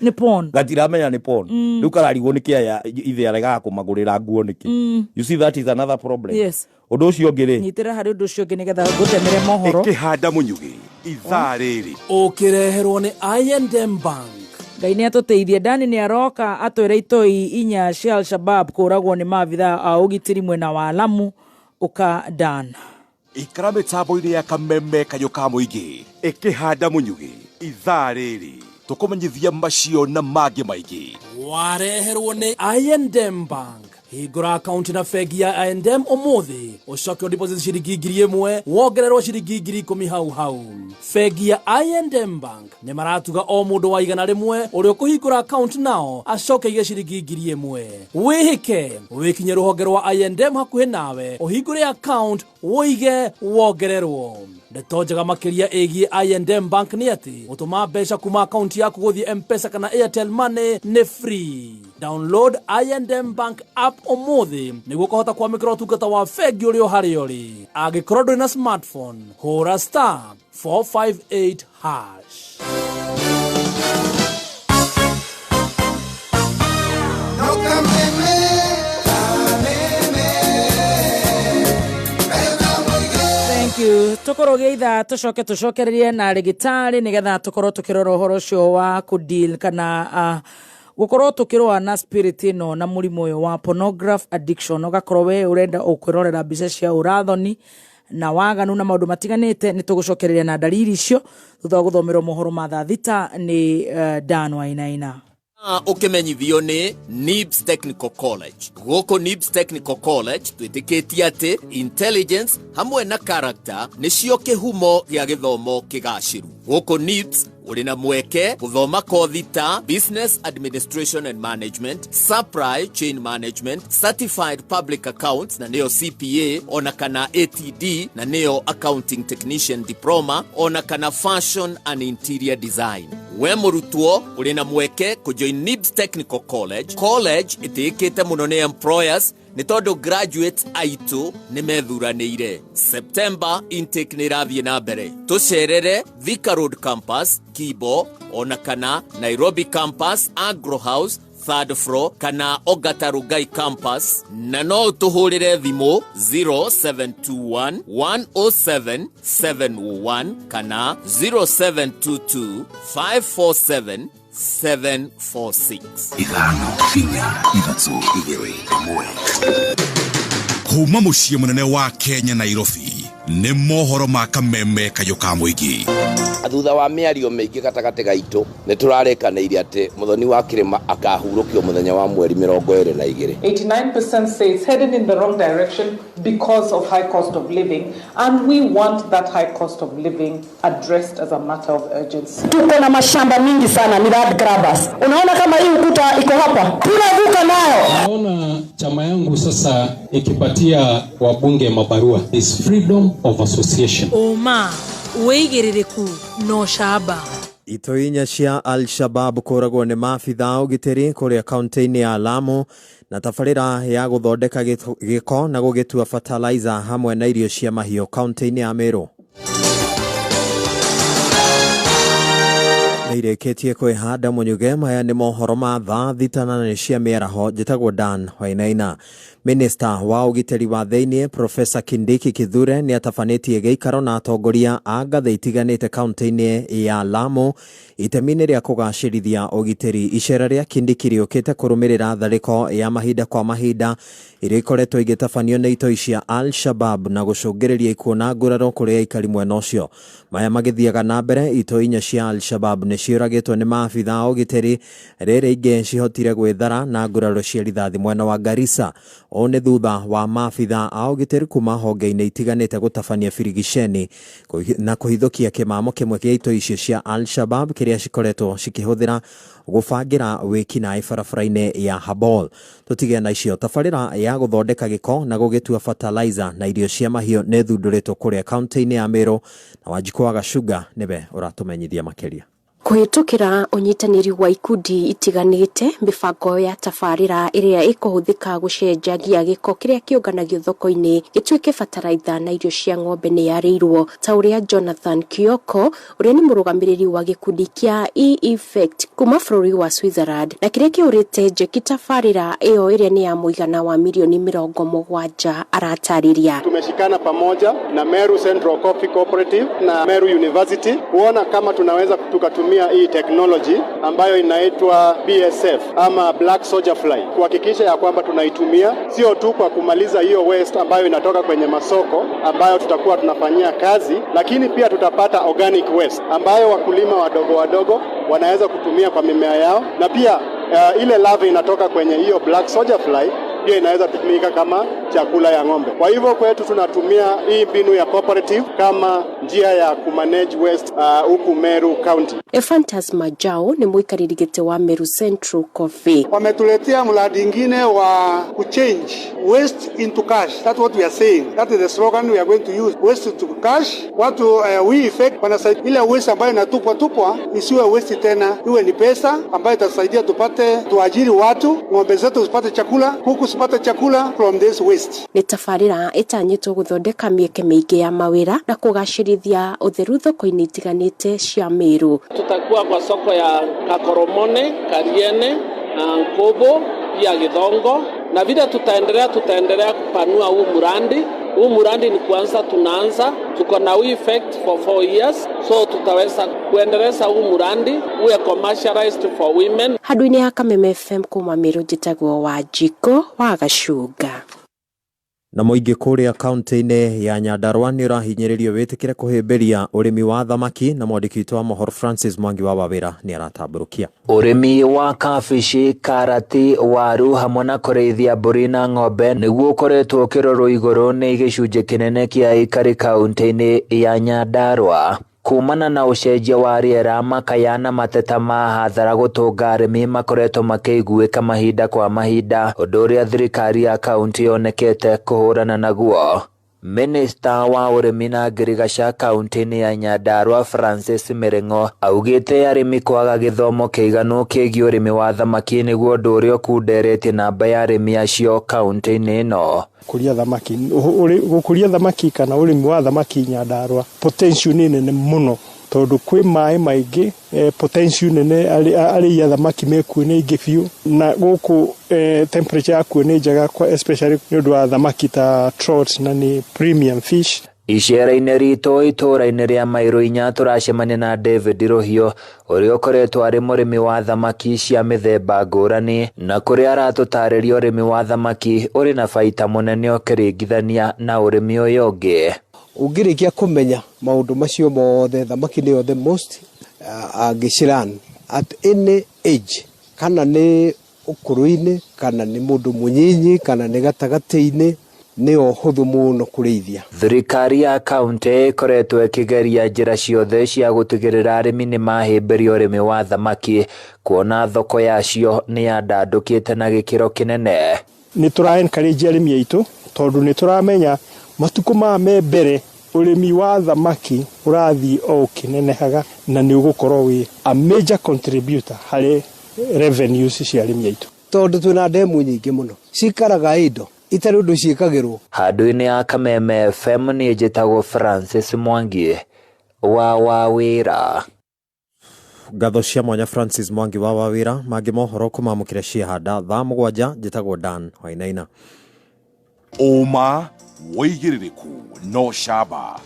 Nĩ porn. Gatiramenya nĩ porn. Rĩu kararigwo nĩ kĩaya ithe aregaga kũmagũrĩra nguo nĩkĩ. You see, that is another problem. Ũndũ ũcio ũngĩ rĩ, Nyitĩrĩra harĩ ũndũ ũcio ũngĩ nĩgetha ngũtemere mohoro. Ĩkĩhanda mũnyugĩ ithaa rĩrĩ. Ũkĩreherwo nĩ I&M Bank. Ngai nĩ atũteithie. Dani nĩ aroka atwĩre itoi 4 cia Al-Shabab kũragwo nĩ maabitha a ũgitĩri mwena wa Lamu. Ũka Dan. Ikara mĩtambo-inĩ ya kameme kayũ ka mũingĩ. Ĩkĩhanda mũnyugĩ ithaa rĩrĩ, tũkũmenyithia macio na mangĩ maingĩ. Wareherwo nĩ I&M Bank. Hingũra akaunti na bengi ya I&M ũmũthĩ, ũcoke ũdeposit ciringi 1,000, wongererwo ciringi 10,000 hau hau. Bengi ya I&M Bank nĩ maratuga o mũndũ wa 100 ũrĩa ũkũhingũra akaunti nao acoke aige ciringi 1,000. Wĩhĩke, wĩkinye rũhonge rwa I&M hakuhĩ nawe, ũhingũre account, wũige, wongererwo. Ndeto njega makĩria ĩgiĩ I&M Bank nĩ atĩ gũtũma mbeca kuma akaunti yaku gũthiĩ M-Pesa kana Airtel Money nĩ free. Download I&M Bank app ũmũthĩ nĩguo ũkahota kwamũkĩra ũtungata wa bengi ũrĩ o harĩa ũrĩ. Angĩkorwo ndũrĩ na smartphone, hũra *458#. Thank you. Tukorwo geitha tucoke tucokererie na rĩgĩtarĩ nĩgetha tũkorwo tũkĩrora ũhoro ũcio wa kũdeal kana gũkorwo tũkĩrũa na spirit ĩno na mũrimũ ũyũ wa pornograph addiction. Ũgakorwo we ũrenda ũkwĩrorera mbica cia ũrathoni na waganu na maũndũ matiganĩte. Nĩ tũgũcokereria na ndariri icio thutha wa gũthomerwo mohoro ma thaa 6 nĩ Dan Wainaina. Ũkĩmenyithio nĩ NIBS Technical College. Gũkũ NIBS Technical College twĩtĩkĩtie atĩ intelligence hamwe na character nĩcio kĩhumo gĩa gĩthomo kĩgacĩru. Gũkũ NIBS ũrĩ na mweke gũthoma kothi ta Business Administration and Management, Supply Chain Management, Certified Public Accounts na nĩyo CPA, ona kana ATD na nĩyo Accounting Technician Diploma, ona kana Fashion and Interior Design. We mũrutwo ũrĩ na mweke kũjoin NIBS Technical College. College ĩtĩĩkĩte mũno nĩ employers nĩ tondũ graduates aitũ nĩ methuranĩire. September intake nĩ ĩrathiĩ na mbere. Tũcerere Thika Road Campus, Kibo, ona kana Nairobi Campus, Agro House, third floor, kana Ogata Rugai Campus, na no ũtũhũrĩre thimũ 0721 107 701 kana 0722 547 746. 5 4 3 2 1. Kuma mũciĩ mũnene wa Kenya Nairobi nĩ mohoro ma kameme kayũ ka mũingĩ. Thutha wa mĩario mĩingĩ gatagatĩ gaitũ nĩ tũrarĩkanĩire atĩ Mũthoni wa Kĩrĩma akahurũkio mũthenya wa mweri 22. 89% say it's headed in the wrong direction because of high cost of living, and we want that high cost of living addressed as a matter of urgency. Tuko na mashamba mingi sana ni land grabbers. Unaona kama hii ukuta iko hapa, tunavuka nayo. Naona chama yangu sasa ikipatia wabunge mabarua. Is freedom of association. Uma wĩigĩrĩrĩku no camba. Itoi inya cia Al-Shabab kũragwo nĩ maabitha a ũgitĩri kũrĩa kaunti-inĩ ya Lamu, na tabarĩra ya gũthondeka gĩko na gũgĩtua fertilizer hamwe na irio cia mahiũ kaunti-inĩ ya Meru. Nĩirĩkĩtie kwĩhanda Mũnyuge. Maya nĩ mohoro ma thaa 6 na nĩ cia mĩaraho. Njĩtagwo Dan Wainaina. Minista wa ũgitĩri wa thĩinĩ Profesa Kindiki Kithure nĩ atabanĩtie gĩikaro na atongoria a ngathĩ itiganĩte kaunti-inĩ ya Lamu itemi-inĩ rĩa kũgacĩrithia ũgitĩri. Icera rĩa Kindiki rĩũkĩte kũrũmĩrĩra tharĩko ya mahinda kwa mahinda iria ikoretwo igĩtabanio nĩ itoi cia Al-Shabab na gũcũngĩrĩria ikuũ na nguraro kũrĩ aikari mwena ũcio. Maya magĩthiaga na mbere, itoi inya cia Al-Shabab nĩ ciũragĩtwo nĩ maabitha a ũgitĩri, rĩrĩ ingĩ cihotire gwĩthara na nguraro cia rithathi mwena wa Garissa. Ũũ nĩ thutha wa maabitha a ũgitĩri kuma honge-inĩ itiganĩte gũtabania birigiceni na kũhithũkia kĩmamo kĩmwe kĩa itoi icio cia Al-Shabab kĩrĩa cikoretwo cikĩhũthĩra gũbangĩra wĩkinaĩ barabara-inĩ ya Habol. Tũtige na icio. Tabarĩra ya gũthondeka gĩko na gũgĩtua fertilizer na irio cia mahiũ nĩ thundũrĩtwo kũrĩa kaunti-inĩ ya Meru, na Wanjikũ wa Gacunga nĩwe ũratũmenyithia makĩria. Kũhĩtũkĩra ũnyitanĩri wa ikundi itiganĩte, mĩbango ya tabarĩra ĩrĩa ĩkũhũthĩka gũcenjagia gĩko kĩrĩa kĩũnganagio thoko-inĩ gĩtuĩke bataraitha na irio cia ng'ombe nĩ yarĩirwo, ta ũrĩa Jonathan Kioko ũrĩa nĩ mũrũgamĩrĩri wa gĩkundi kĩa E-Effect kuma bũrũri wa Switzerland, na kĩrĩa kĩhũrĩte njeki tabarĩra ĩyo ĩrĩa nĩ ya mũigana wa milioni 70 aratarĩria. Tumeshikana pamoja na Meru Central Coffee Cooperative na Meru University kuona kama tunaweza tukatumia hii technology ambayo inaitwa BSF ama Black Soldier Fly, kuhakikisha ya kwamba tunaitumia sio tu kwa kumaliza hiyo waste ambayo inatoka kwenye masoko ambayo tutakuwa tunafanyia kazi, lakini pia tutapata organic waste ambayo wakulima wadogo wadogo wanaweza kutumia kwa mimea yao, na pia ile larvae inatoka kwenye hiyo Black Soldier Fly pia inaweza tumika kama chakula ya ng'ombe. Kwa hivyo kwetu tunatumia hii mbinu ya cooperative kama njia ya kumanage waste huku Meru County. Ephantus Majao nĩ mũikarĩri gĩtĩ wa Meru Central Coffee. Wametuletea mradi ingine wa kuchange waste into cash. That's what we are saying. That is the slogan we are going to use. Waste to cash. Watu we effect wanasaidia ile waste ambayo inatupwa tupwa isiwe waste tena, iwe ni pesa ambayo itasaidia tupate tuajiri watu, ng'ombe zetu zipate chakula, kuku zipate chakula from this waste. Nĩ tabarĩra ĩtanyĩtwo gũthondeka mĩeke mĩingĩ ya mawĩra na kũgacĩrithia ũtheru thoko-inĩ itiganĩte cia Meru. Tutakuwa kwa soko ya Kakoromone, Kariene, Nkobo, pia Githongo, na vile tutaendelea kupanua huu mradi. Huu mradi ni kuanza, tunaanza, tuko na effect for 4 years, so tutaweza kuendeleza huu mradi uwe commercialized for women. Handũ-inĩ ha Kameme FM kuma Meru, njĩtagwo Wanjikũ wa Gacunga. Na mũingĩ kũrĩa kaunti-inĩ ya Nyandarua nĩ ũrahinyĩrĩrio wĩtĩkĩre kũhĩmbĩria ũrĩmi wa thamaki, na mwandĩki witũ wa mohoro Francis Mwangi wa Wawĩra nĩ aratambũrũkia. Ũrĩmi wa kabici, karati, waru hamwe na kũrĩithia mbũri na ng'ombe nĩguo ũkoretwo ũkĩrorwo igũrũ nĩ gĩcunjĩ kĩnene kĩa aikari kaunti-inĩ ya Nyandarua. Kumana na ũcenjia wa rĩera, makaya na mateta ma hathara gũtũnga arĩmi makoretwo makĩiguĩka mahinda kwa mahinda, ũndũ ũrĩa thirikari ya kaunti yonekete kũhũrana naguo. Minista wa ũrĩmi na ngirigaca kaunti-inĩ ya Nyandarua Francis Mĩrĩng'o augĩte arĩmi kwaga gĩthomo kĩiganu kĩgiĩ ũrĩmi wa thamaki nĩguo ũndũ ũrĩa ũkunderetie namba ya arĩmi acio kaunti-inĩ ĩno. Gũkũria thamaki, gũkũria thamaki kana ũrĩmi wa thamaki Nyandarua potential nĩ nene mũno, tondũ kwĩ maĩ maingĩ, potential nene arĩi a thamaki mekuo nĩ aingĩ biũ, na gũkũ temperature yakuo nĩ njega, especially nĩ ũndũ wa thamaki ta trout na nĩ premium fish. Icera-inĩ ritũ itũũra-inĩ rĩa Mairũ inya tũracemania na David Rũhiũ ũrĩa ũkoretwo arĩ mũrĩmi wa thamaki cia mĩthemba ngũrani, na kũrĩa aratũtarĩria ũrĩmi wa thamaki ũrĩ na baita mũnene ũkĩringithania na ũrĩmi ũyũ ũngĩ. Ũngĩrĩkia kũmenya maũndũ macio mothe, thamaki nĩyo the most angĩciran at any age, kana nĩ ũkũrũ-inĩ, kana nĩ mũndũ mũnyinyi, kana nĩ gatagatĩ-inĩ, nĩyo hũthũ mũno kũrĩithia. Thirikari ya kaunti ĩkoretwo ĩkĩgeria njĩra ciothe cia gũtigĩrĩra arĩmi nĩ mahĩmbĩria ũrĩmi wa thamaki, kuona thoko yacio nĩ yandandũkĩte na gĩkĩro kĩnene. Nĩ tũra encourage arĩmi aitũ, tondũ nĩ tũramenya matukũ maya me mbere ũrĩmi wa thamaki ũrathiĩ o ũkĩnenehaga, na nĩ ũgũkorwo wĩ a major contributor harĩ revenues cia arĩmi aitũ. Tondũ twĩna ndemu nyingĩ mũno cikaraga indo itarĩ ũndũ ciĩkagĩrwo. Handũ-inĩ ha Kameme FM niĩ njĩtagwo Francis Mwangi wa Wawĩra. Ngatho cia mwanya Francis Mwangi wa Wawĩra. Mangĩ mohoro kũmamũkĩra ciahanda thaa 7. Njĩtagwo Dan Wainaina. Ũma wĩigĩrĩrĩku no camba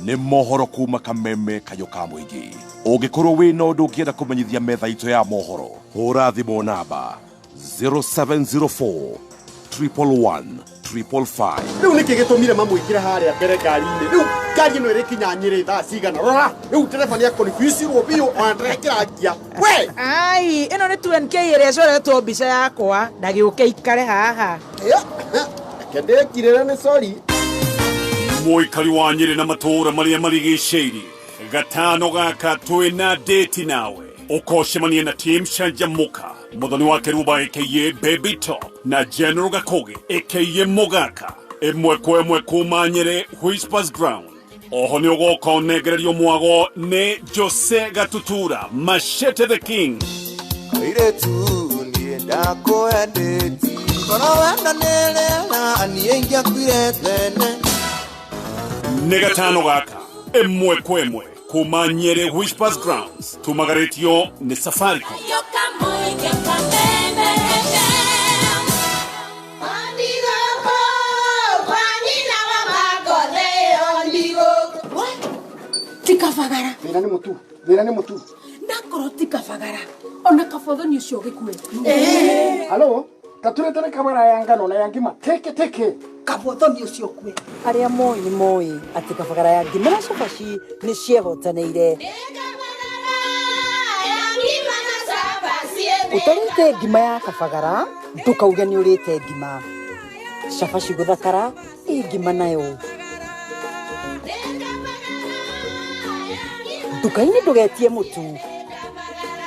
nĩ mohoro kuma Kameme kayũ ka mũingĩ. Ũngĩkorwo wĩna ũndũ ũngĩenda kũmenyithia metha itũ ya mohoro, hũra thimũ namba 0704 111 555. Rĩu nĩkĩ gĩtũmire mamwĩkĩre harĩa mbere ngari-inĩ? Rĩu ngari ĩno ĩrĩkinya Nyĩrĩ thaa cigana? Rora rĩu ndereba nĩ akonfusirwo biũ, ona ndarekĩra ngia. We ai, ĩno nĩ 2NK ĩrĩa ĩcoretwo mbica yakwa, ndagĩũke ikare haha. Reke ndĩkirĩre, nĩ sorry. Mũikari wa Nyĩrĩ na matũũra marĩa marigicĩirie, gatano gaka twĩna date nawe, ũkocemania na team Canjamũka, Muthoni wa Keruba aka Baby Top na General Gakoge aka Mugaka, ĩmwe kwa ĩmwe kuma Nyĩrĩ Whispers Ground. Oho nĩ ũgoka ũnengererio mwago nĩ Jose Gatutura Machete the King. Airĩtu niĩ ndakwendete, korwo wendanĩre na niĩ ingĩakuire tene. Nĩ gatano gaka ĩmwe kwa ĩmwe kuma Nyĩrĩ Whispers Grounds, tumagarĩtio nĩ Safaricom. Tikabagara. Thĩna nĩ mũtu, thĩna nĩ mũtu. Ndakorwo tikabagara, ona kabothoni ũcio ũgĩkue. Halo, taturetere kabara ya ngano na ya ngima teke teke. Kabothoni ũcio ũkue. Arĩa moĩ nĩ moĩ atĩ kabagara ya ngima na cabaci nĩ ciehotanĩire. Ũtarĩte ngima ya kabagara, ndũkauge nĩ ũrĩte ngima. Cabaci gũthakara ĩ ngima nayo. Nduka-inĩ ndũgetie mũtu.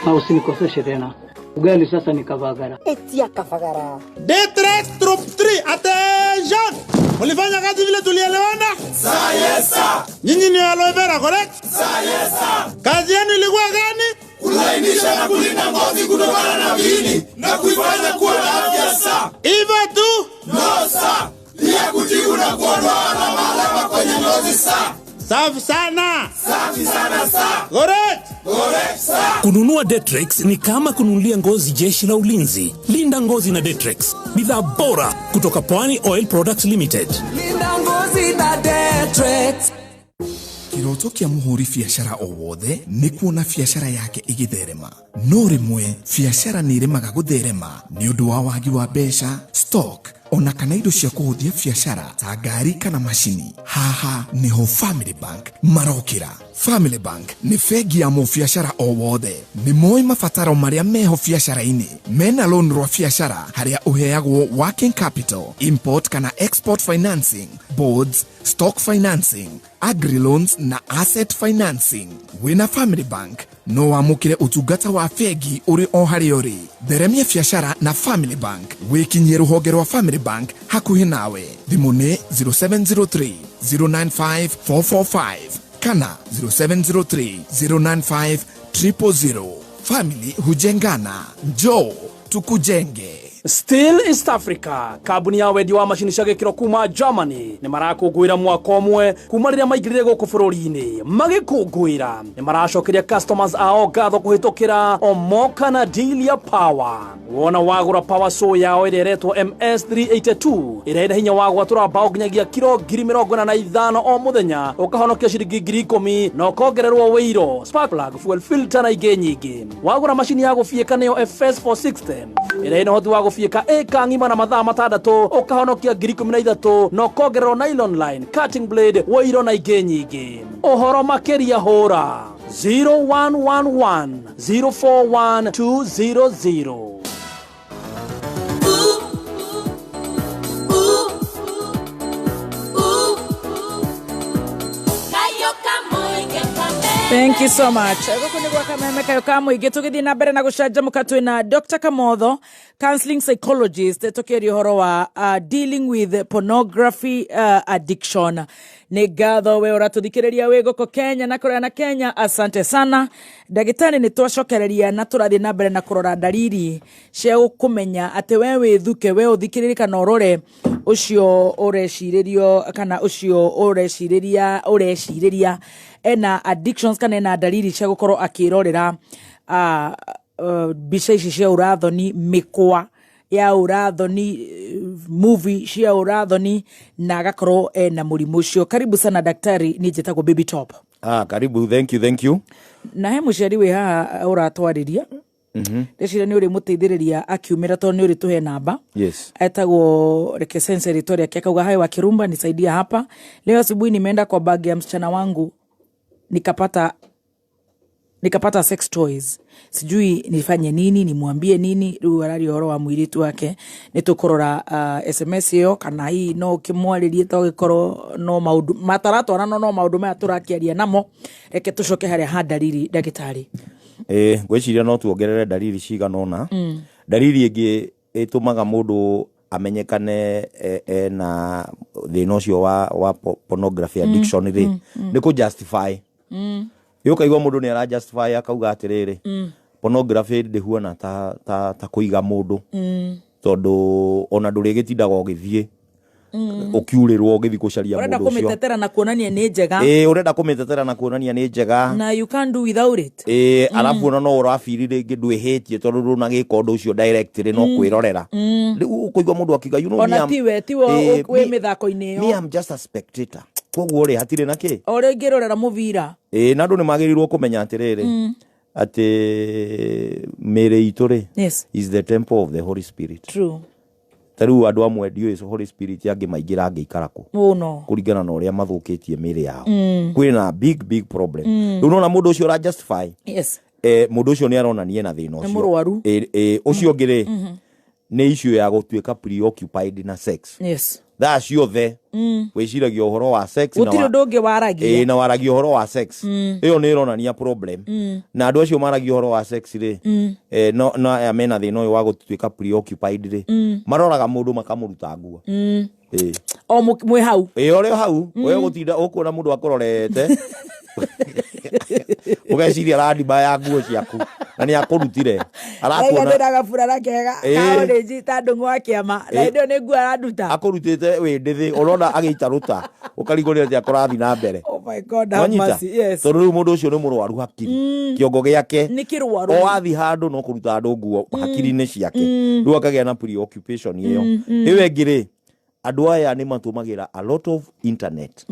Na usinikoseshe tena. Ugali sasa ni Kavagara. Etia Kavagara. D3 Troop 3 attention! Ulifanya kazi vile tulielewana? Sayesa. Nyinyi ni aloe vera, correct? Sayesa. Kazi yenu ilikuwa gani? Kulainisha na kulinda ngozi kutokana na viini na kuifanya kuwa na afya sa. Hivyo tu? No sa. Pia kutibu na kuondoa alama alama kwenye ngozi sa. Safi sana. Safi sana sa. Correct. Correct sa. Kununua Detrex ni kama kununulia ngozi jeshi la ulinzi. Linda ngozi na Detrex, bidhaa bora kutoka Pwani Oil Products Limited. Linda ngozi na Detrex. Kĩroto kĩa mũhũri biacara o wothe nĩ kuona biacara yake ĩgĩtherema. No rĩmwe biacara nĩ ĩremaga gũtherema nĩ ũndũ wa wagi wa mbeca, stock ona kana indo cia kũhũthia biacara ta ngari kana macini. Haha nĩho Family Bank marokĩra. Family Bank nĩ bengi ya mũbiacara o wothe. Nĩ moĩ mabataro marĩa meho biacara-inĩ. Mena loan rwa biacara harĩa ũheagwo working capital, import kana export financing, boards, stock financing, agri loans na asset financing. Wĩna Family Bank no wamũkĩre ũtungata wa bengi ũrĩ o harĩa ũrĩ. Theremia biacara na Family Bank. Wĩkinyie rũhonge rwa Family Bank hakuhĩ nawe. Thimũ nĩ 0703 095 445 kana 0703 095 000. Family hujengana. Njoo tukujenge. Still East Africa, kambuni ya wendia wa macini cia gĩkĩro kuma Germany nĩ marakũngũĩra mwaka ũmwe kuma rĩrĩa maingĩrire gũkũ bũrũri-inĩ. Magĩkũngũĩra nĩ maracokeria customers ao ngatho kũhĩtũkĩra Omoka na deal ya power. Wona wagũra power saw yao ĩrĩa ĩretwo MS382 ĩrĩa ĩna hinya wa gwatũra mbaũ nginyagia kiro 45,000 o mũthenya, ũkahonokia ciringi 10,000 na ũkongererwo wĩiro, spark plug, fuel filter na ingĩ nyingĩ. Wagũra macini ya gũbiĩka nĩyo FS460 ĩrĩa ĩna ũhoti wa gũbiĩka ĩka ng'ima na mathaa 6 ũkahonokia 13,000 na ũkongererwo nylon line, cutting blade, wĩiro na ingĩ nyingĩ. Ũhoro makĩria hũra 0111 041 200. Thank you so much. Gũkũ nĩ gwa Kameme Kayo ka Mũingĩ tũgĩthiĩ na mbere na gũcanjamũka twĩna Dr. Kamotho, counseling psychologist, tũkĩaria ũhoro wa dealing with pornography addiction. Nĩ ngatho we ũratũthikĩrĩria wĩ gũkũ Kenya na kũraya na Kenya, asante sana. Ndagĩtarĩ nĩ twacokereria na tũrathiĩ na mbere na kũrora ndariri cia kũmenya atĩ we wĩ thuke, we ũthikĩrĩrie kana ũrore ũcio ũrecirĩrio kana ũcio ũrecirĩria ena addictions kana ena ndariri cia gũkorwo akĩrorera mbica ici cia ũrathoni, mĩkwa ya ũrathoni, movie cia ũrathoni na agakorwo ena mũrimũ ũcio. Karibu sana daktari, niĩ njĩtagwo Baby Top. Karibu, thank you, thank you. Na he mũciari wĩ haha ũratwarĩria, ndĩciria nĩ ũrĩmũteithĩrĩria akiumĩra tondũ nĩ ũrĩtũhe namba. Yes. Etagwo reke sense rĩtwa rĩake, akauga hai wa Kirumba, nisaidia hapa leo asubuhi, nimeenda kwa bag ya msichana wangu nikapata sex toys, sijui nifanye nini, nimwambie nini. Rĩu araria ũhoro wa mũirĩtu wake. Nĩ tũkũrora SMS ĩyo kana hihi no ũkĩmwarĩrie to gĩkorwo no maũndũ mataratwarana no maũndũ maya tũrakĩaria namo. Reke tũcoke harĩa ha ndariri ndagĩtarĩ. Ngwĩciria no tuongerere ndariri cigana ũna. Ndariri ĩngĩ ĩtũmaga mũndũ amenyekane ena thĩna ũcio wa pornography addiction rĩ, nĩ kũ justify. Ũkaigua mũndũ nĩ ara justify akauga atĩrĩrĩ, pornography ndĩhuana ta kũiga mũndũ, tondũ ona ndũrĩgĩtindaga ũgĩthiĩ ũkiurĩrwo ũgĩthiĩ gũcaria ũrenda mũndũ ũcio. Kũmĩtetera na kuonania nĩ njega. Ũrenda kũmĩtetera na kuonania nĩ njega. Na you can't do without it. Arabu ona no ũrabiri rĩngĩ ndwĩhĩtie tondũ ndũnagĩka ũndũ ũcio directly no kwĩrorera. Rĩu ũkũigua mũndũ akiuga, you know, ona tiwe wĩ mĩthako-inĩ ĩyo. Me am just a spectator. Koguo rĩ hatirĩ na kĩ. O rĩngĩ rorera mũbira. Na andũ nĩ magĩrĩirwo kũmenya atĩrĩrĩ, atĩ mĩĩrĩ itũ rĩ, yes, is the temple of the Holy Spirit. True. Ta rĩu andũ amwe ndiũĩ Holy Spirit angĩ maingĩra angĩikara kũ. Mũno. Kũringana na ũrĩa mathũkĩtie mĩĩrĩ yao. Kwĩna big big problem. Rĩu nona mũndũ ũcio ũra justify. Yes. Mũndũ ũcio nĩ aronania na thĩna Nĩ ũcio. mũrwaru. Ũcio ũngĩ rĩ, Nĩ issue ya gũtuĩka preoccupied na sex. Thaa ciothe wĩciragia ũhoro wa sex na Gũtirĩ ũndũ ũngĩ waragia. Ĩĩ, na waragia ũhoro wa sex. Ĩyo nĩ ĩronania problem. Na andũ acio maragia ũhoro wa sex rĩ, no aya mena thĩna ũyũ wa gũtuĩka preoccupied rĩ, maroraga mũndũ makamũruta nguo. Ĩĩ. O mwĩ hau. Ĩĩ, ũrĩ o hau. We ũgũtinda ũkuona mũndũ akũrorete, ũgeciria arandima ya nguo ciaku na nĩ akũrutire. Arakuona Arakuona gabura kega Ĩĩ. kaorĩnji ta ndũng'ũ wa kĩama na Ĩĩ. hĩndĩ ĩyo nĩ nguo aranduta. Akũrutĩte wĩ ndĩthĩ, ũrona agĩita rũta, ũkarigwo nĩ atĩa kũrathiĩ na mbere. Oh my God, have Wanyita? mercy. Yes. Tondũ rĩu mũndũ ũcio nĩ mũrwaru hakiri. Kĩongo gĩake Nĩ kĩrwaru. O athiĩ handũ no kũruta andũ nguo hakiri-inĩ ciake. Rĩu akagĩa na preoccupation ĩyo. Ĩyo ĩngĩ rĩ, andũ aya nĩ matũmagĩra a lot of internet.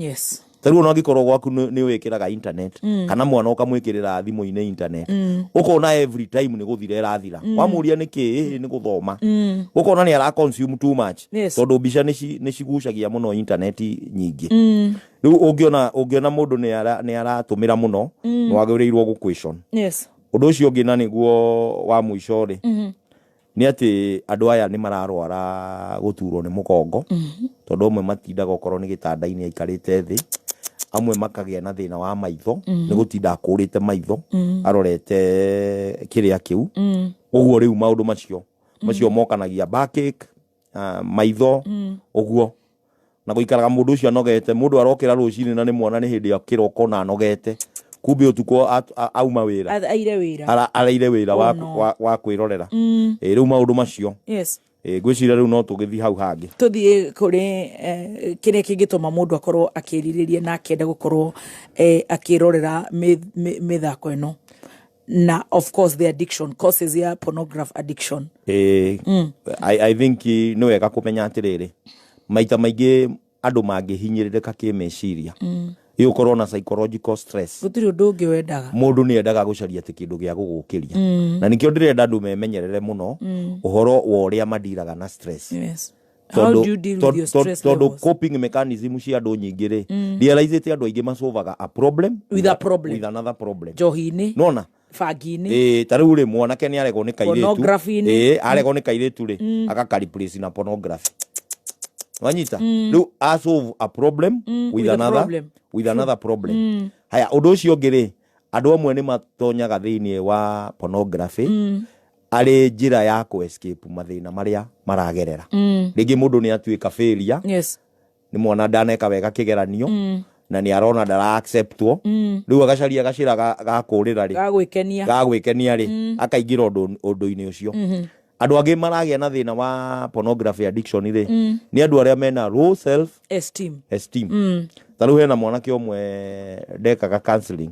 Ta rĩu ona angĩkorwo gwaku nĩ wĩkĩraga internet, kana mwana ũkamwĩkĩrĩra thimũ-inĩ internet, ũkona every time nĩ gũthira ĩrathira. Wamũria nĩ kĩ? Ĩ, nĩ gũthoma. Ũkona nĩ ara consume too much. Tondũ mbica nĩ cigucagia mũno internet nyingĩ. Rĩu ũngĩona mũndũ nĩ aratũmĩra mũno, nĩ wagĩrĩirwo gũ question. Ũndũ ũcio ũngĩ na nĩguo wa mũico rĩ, nĩ atĩ andũ aya nĩ mararwara gũturwo nĩ mũgongo, tondũ amwe matindaga okorwo nĩ gĩtanda-inĩ aikarĩte thĩ, amwe makagĩa na thĩna wa maitho, nĩ gũtinda akũrĩte maitho, arorete kĩrĩa kĩu. Ũguo rĩu maũndũ macio mokanagia backache, maitho, ũguo na gũikaraga mũndũ ũcio anogete. Mũndũ arokĩra rũcinĩ na nĩ mwana nĩ hĩndĩ ya kĩroko na anogete, kumbe ũtukũ auma wĩra. Aire wĩra. Araire wĩra Oh, no. wa kwĩrorera. Ĩ, rĩu maũndũ macio. Ĩ, ngwĩciria rĩu no tũgĩthiĩ hau hangĩ. Tũthiĩ kũrĩ kĩrĩa kĩngĩtũma mũndũ akorwo akĩrirĩria na akĩenda gũkorwo akĩrorera mĩthako ĩno, na of course the addiction causes ya pornography addiction. Ĩ, I think nĩ wega kũmenya atĩrĩrĩ, maita maingĩ andũ mangĩhinyĩrĩrĩka kĩmeciria, ĩ, ũkorwo na psychological stress, Gũtirĩ ũndũ ũngĩ wendaga. Mũndũ nĩ endaga gũcaria atĩ kĩndũ gĩa gũgũkĩria. Na nĩkĩo ndĩrenda andũ memenyerere mũno ũhoro wa ũrĩa mandiraga na stress. How Tondũ do you deal with your stress tondũ levels? coping mechanism cia andũ nyingĩ rĩ, realize andũ aingĩ masolvaga a problem With a problem. With another problem. Njohi-inĩ. Nona Bangi-inĩ. Ĩĩ, ta rĩu rĩ, mwanake nĩ aregwo nĩ kairĩtu. Pornography-inĩ. Ĩĩ, aregwo nĩ kairĩtu rĩ, agaka replace na pornography. Wanyita? Rĩu a solve a problem with with a another problem. With another problem. Haya, ũndũ ũcio ũngĩ rĩ, andũ amwe nĩ matonyaga thĩinĩ wa pornography arĩ njĩra ya kũ escape mathĩna marĩa maragerera. Rĩngĩ mũndũ nĩ atuĩka failure, nĩ mwana ndaneka wega kĩgeranio, na nĩ arona ndara acceptwo, rĩu agacaria gacĩra ga kũrĩra rĩ, Ga gwĩkenia. Ga gwĩkenia rĩ, akaingĩra ũndũ-inĩ ũcio. Andũ angĩ maragĩa na thĩna wa pornography addiction rĩ, nĩ andũ arĩa mena low self esteem. Esteem. Ta rĩu hena mwanake ũmwe ndekaga counseling,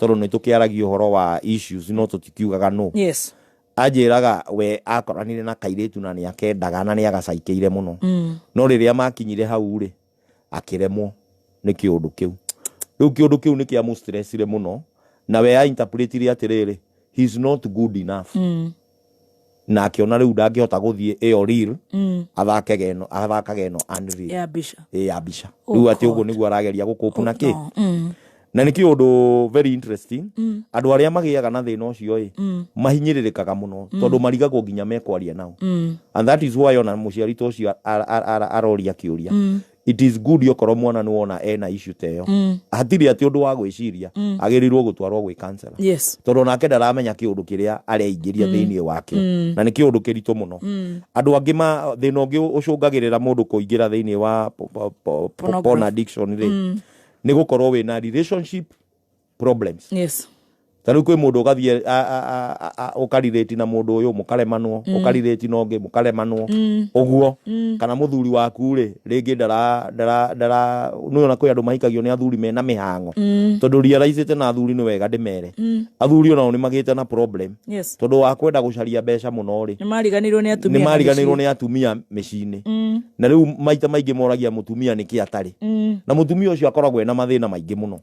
tondũ nĩ tũkĩaragia ũhoro wa issues no tũtikiugaga no. Anjĩraga we akoranire na kairĩtu na nĩ akendaga na nĩ agacaikĩire mũno, no rĩrĩa makinyire hau rĩ, akĩremwo nĩ kĩũndũ kĩu. Rĩu kĩũndũ kĩu nĩ kĩamũstressire mũno, na we ainterpretire atĩrĩrĩ, he is not good enough, na akĩona rĩu ndangĩhota gũthiĩ ĩyo real, athakage ĩno, athakage ĩno unreal. Ya mbica. Ĩ, ya mbica. Oh Rĩu atĩ God. ũguo nĩguo arageria gũkũpu na kĩ. No. Na nĩ kĩũndũ very interesting, andũ arĩa magĩaga na thĩna ũcio ĩ, mahinyĩrĩrĩkaga mũno, tondũ marigagwo nginya mekwaria nao. And that is why ona mũciari ta ũcio aroria kĩũria, it is good okorwo mwana nĩ wona ena issue ta ĩyo, hatirĩ atĩ ũndũ wa gwĩciria, agĩrĩirwo gũtwarwo gwĩ counselor, tondũ onake ndaramenya kĩũndũ kĩrĩa areingĩria thĩinĩ wakĩo, na nĩ kĩũndũ kĩritũ mũno. Andũ angĩ ma thĩna ũngĩ ũcũngagĩrĩra mũndũ kũingĩra thĩinĩ wa Pornography. Porn addiction rĩ, nĩ gũkorwo wĩna relationship problems. Ta rĩu kwĩ mũndũ ũgathiĩ ũkarirĩti na mũndũ ũyũ mũkaremanwo, ũkarirĩti na ũngĩ mũkaremanwo, ũguo. Kana mũthuri waku rĩ, rĩngĩ ndara ndara ndara nĩwona kwĩ andũ mahikagio nĩ athuri mena mĩhang'o, tondũ realize na athuri nĩ wega ndĩmere, athuri onao nĩ magĩte na problem, tondũ wa kwenda gũcaria mbeca mũno rĩ, Nĩ mariganĩirwo nĩ atumia nĩ na mariganĩirwo mĩciĩ. Nĩ atumia mĩciĩ-inĩ. Na rĩu maita maingĩ moragia mũtumia nĩkĩ atarĩ, na mũtumia ũcio akoragwo ena mathĩna maingĩ mũno.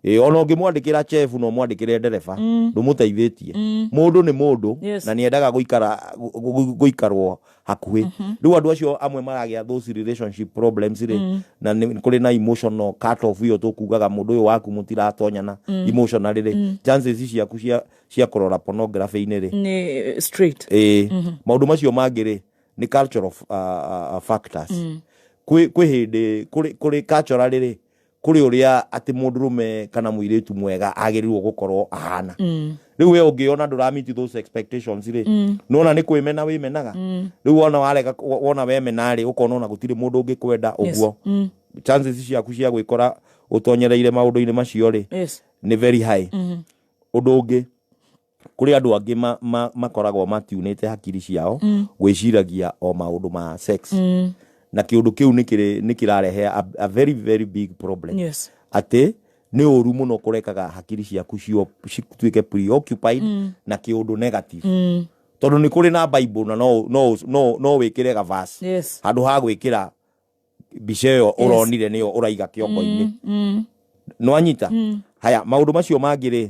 Ĩ, ona ũngĩmwandĩkĩra chefu na ũmwandĩkĩre ndereba, ndũmũteithĩtie. Mũndũ nĩ mũndũ, na nĩ endaga gũikara gũikarwo hakuhĩ. Rĩu andũ acio amwe maragĩa those relationship problems rĩ, na nĩ kũrĩ na emotional cut off ĩyo tũkugaga mũndũ ũyũ waku mũtiratonyana emotionally rĩ, chances ciaku cia kũrora pornography-inĩ rĩ, Nĩ straight. Ĩĩ. Maũndũ macio mangĩ rĩ, Nĩ cultural factors. Kwĩ hĩndĩ kũrĩ culturally rĩ, kũrĩ ũrĩa atĩ mũndũrũme kana mũirĩtu mwega agĩrĩirwo gũkorwo ahana. Rĩu we ũngĩona ndũra meet those expectations rĩ, nona nĩ kwĩmena wĩmenaga. Rĩu wona warega, wona wemena rĩ, ũkona ona gũtirĩ mũndũ ũngĩkwenda. Ũguo chances ciaku cia gwĩkora ũtonyereire maũndũ-inĩ macio rĩ, nĩ very high. Ũndũ ũngĩ, kũrĩ andũ angĩ makoragwo matiunĩte hakiri ciao gwĩciragia o maũndũ ma sex, na kĩũndũ kĩu nĩ kĩrarehe a very very big problem, atĩ nĩ ũru mũno kũrekaga hakiri ciaku cituĩke preoccupied na kĩũndũ negative, tondũ nĩ kũrĩ na Bible na no wĩkĩre ga verse handũ ha gwĩkĩra mbica ĩyo ũronire nĩyo ũraiga kĩongo-inĩ. Nĩwanyita? Haya, maũndũ macio mangĩ rĩ,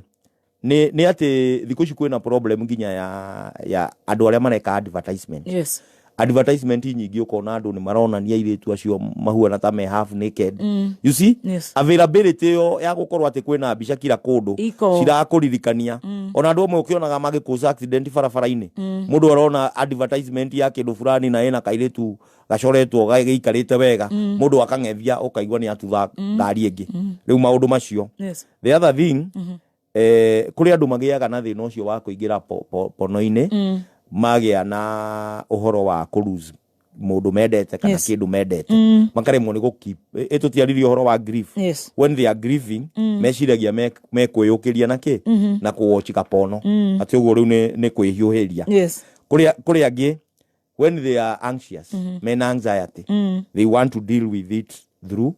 nĩ atĩ thikũ ici kwĩna problem nginya ya andũ arĩa mareka advertisement. Advertisement nyingĩ ũkona andũ nĩ maronania airĩtu acio mahuana ta me half naked. You see? Yes. Availability ĩyo ya gũkorwo atĩ kwĩna mbica kila kũndũ Iko. cirakũririkania. Ona andũ amwe ũkĩonaga magĩkũca accident barabara-inĩ, mũndũ arona advertisement ya kĩndũ fulani na ĩna kairĩtu gacoretwo gĩikarĩte wega, mũndũ akang'ethia, ũkaigua nĩ atutha ngari ĩngĩ. Rĩu maũndũ macio. The other thing, kũrĩ andũ magĩaga na thĩna ũcio wa kũingĩra pono-inĩ, magĩa na ũhoro wa kũ lose mũndũ mendete kana kĩndũ mendete, makaremwo nĩ gũ ĩtũtiaririe ũhoro wa grief. When they are grieving, meciragia mekwĩyũkĩria na kĩ na kũwochi kapono, atĩ ũguo rĩu nĩ kwĩhiũhĩria. Kũrĩ angĩ, when they are anxious, mena anxiety, they want to deal with it through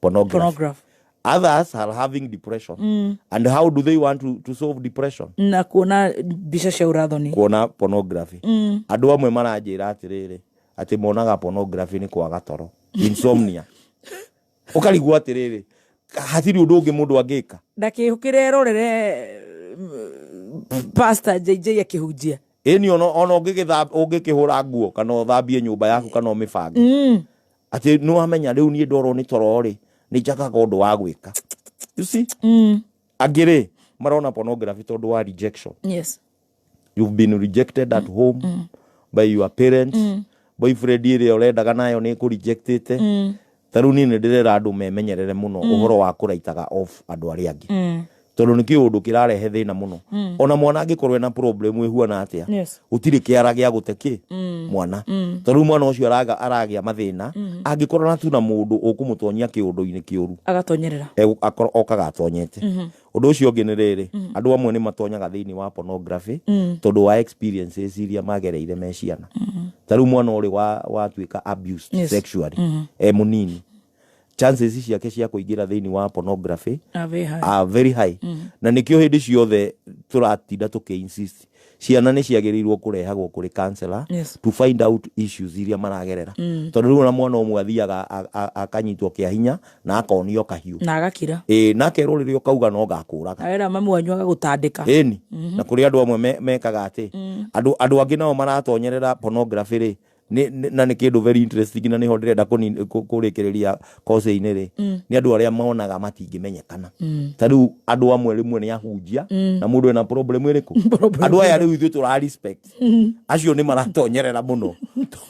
pornography. Pornography. Others are having depression, and how do they want to solve depression? Na kuona mbica cia ũrathoni. Kuona pornography. Andũ amwe maranjĩra atĩrĩrĩ, atĩ monaga pornography nĩ kwaga toro, insomnia. Ũkarigwo atĩrĩrĩ, hatirĩ ũndũ ũngĩ mũndũ angĩka? Ndakĩhũkĩre erorere Pastor JJ akĩhunjia. Ĩni ona ũngĩkĩhũra nguo kana ũthambie nyũmba yaku kana ũmĩbange, atĩ nĩ wamenya rĩu niĩ ndorwo nĩ toro rĩ, nĩ njagaga ũndũ wa gwĩka. You see? Angĩ rĩ, marona pornography tondũ wa rejection. You've been rejected at home by your parents, boyfriend ĩrĩa ũrendaga nayo nĩ ĩkũrejectĩte. Ta rĩu niĩ nĩ ndĩrera andũ memenyerere mũno ũhoro wa kũraitaga off andũ arĩa angĩ, tondũ nĩ kĩũndũ kĩrarehe thĩna mũno. Ona mwana angĩkorwo ena problem ĩhuana atĩa, gũtirĩ kĩara gĩa gũte kĩ mwana, tondũ rĩu mwana ũcio aragĩa mathĩna angĩkorwo na tu na mũndũ ũkũmũtonyia kĩũndũ-inĩ kĩũru. Agatonyerera. Okaga atonyete. Ũndũ ũcio ũngĩ nĩ rĩrĩ, andũ amwe nĩ matonyaga thĩinĩ wa pornography tondũ wa experiences iria magereire me ciana. Ta rĩu mwana ũrĩ watuĩka abused sexually e mũnini, chances ciake cia kũingĩra thĩinĩ wa pornography Are very high. Are very high. Na nĩkĩo hĩndĩ ciothe tũratinda tũkĩ insist ciana nĩ ciagĩrĩirwo kũrehagwo kũrĩ counselor to find out issues iria maragerera, tondũ rĩu ona mwana ũmwe athiaga akanyitwo kĩa hinya na akonio kahiũ na agakira. Ĩ, na akerwo rĩrĩa ũkauga no ngakũraga. Awera mamu wanyu agagũtandĩka. Ĩni na kũrĩ andũ amwe mekaga atĩ andũ angĩ nao maratonyerera pornography rĩ, na nĩ kĩndũ very interesting, na nĩho ndĩrenda kũrĩkĩrĩria koce-inĩ rĩ, nĩ andũ arĩa monaga matingĩmenyekana. Ta rĩu andũ amwe rĩmwe nĩ ahunjia, na mũndũ ena problem ĩrĩkũ, andũ aya rĩu ithuĩ tũra respect acio nĩ maratonyerera mũno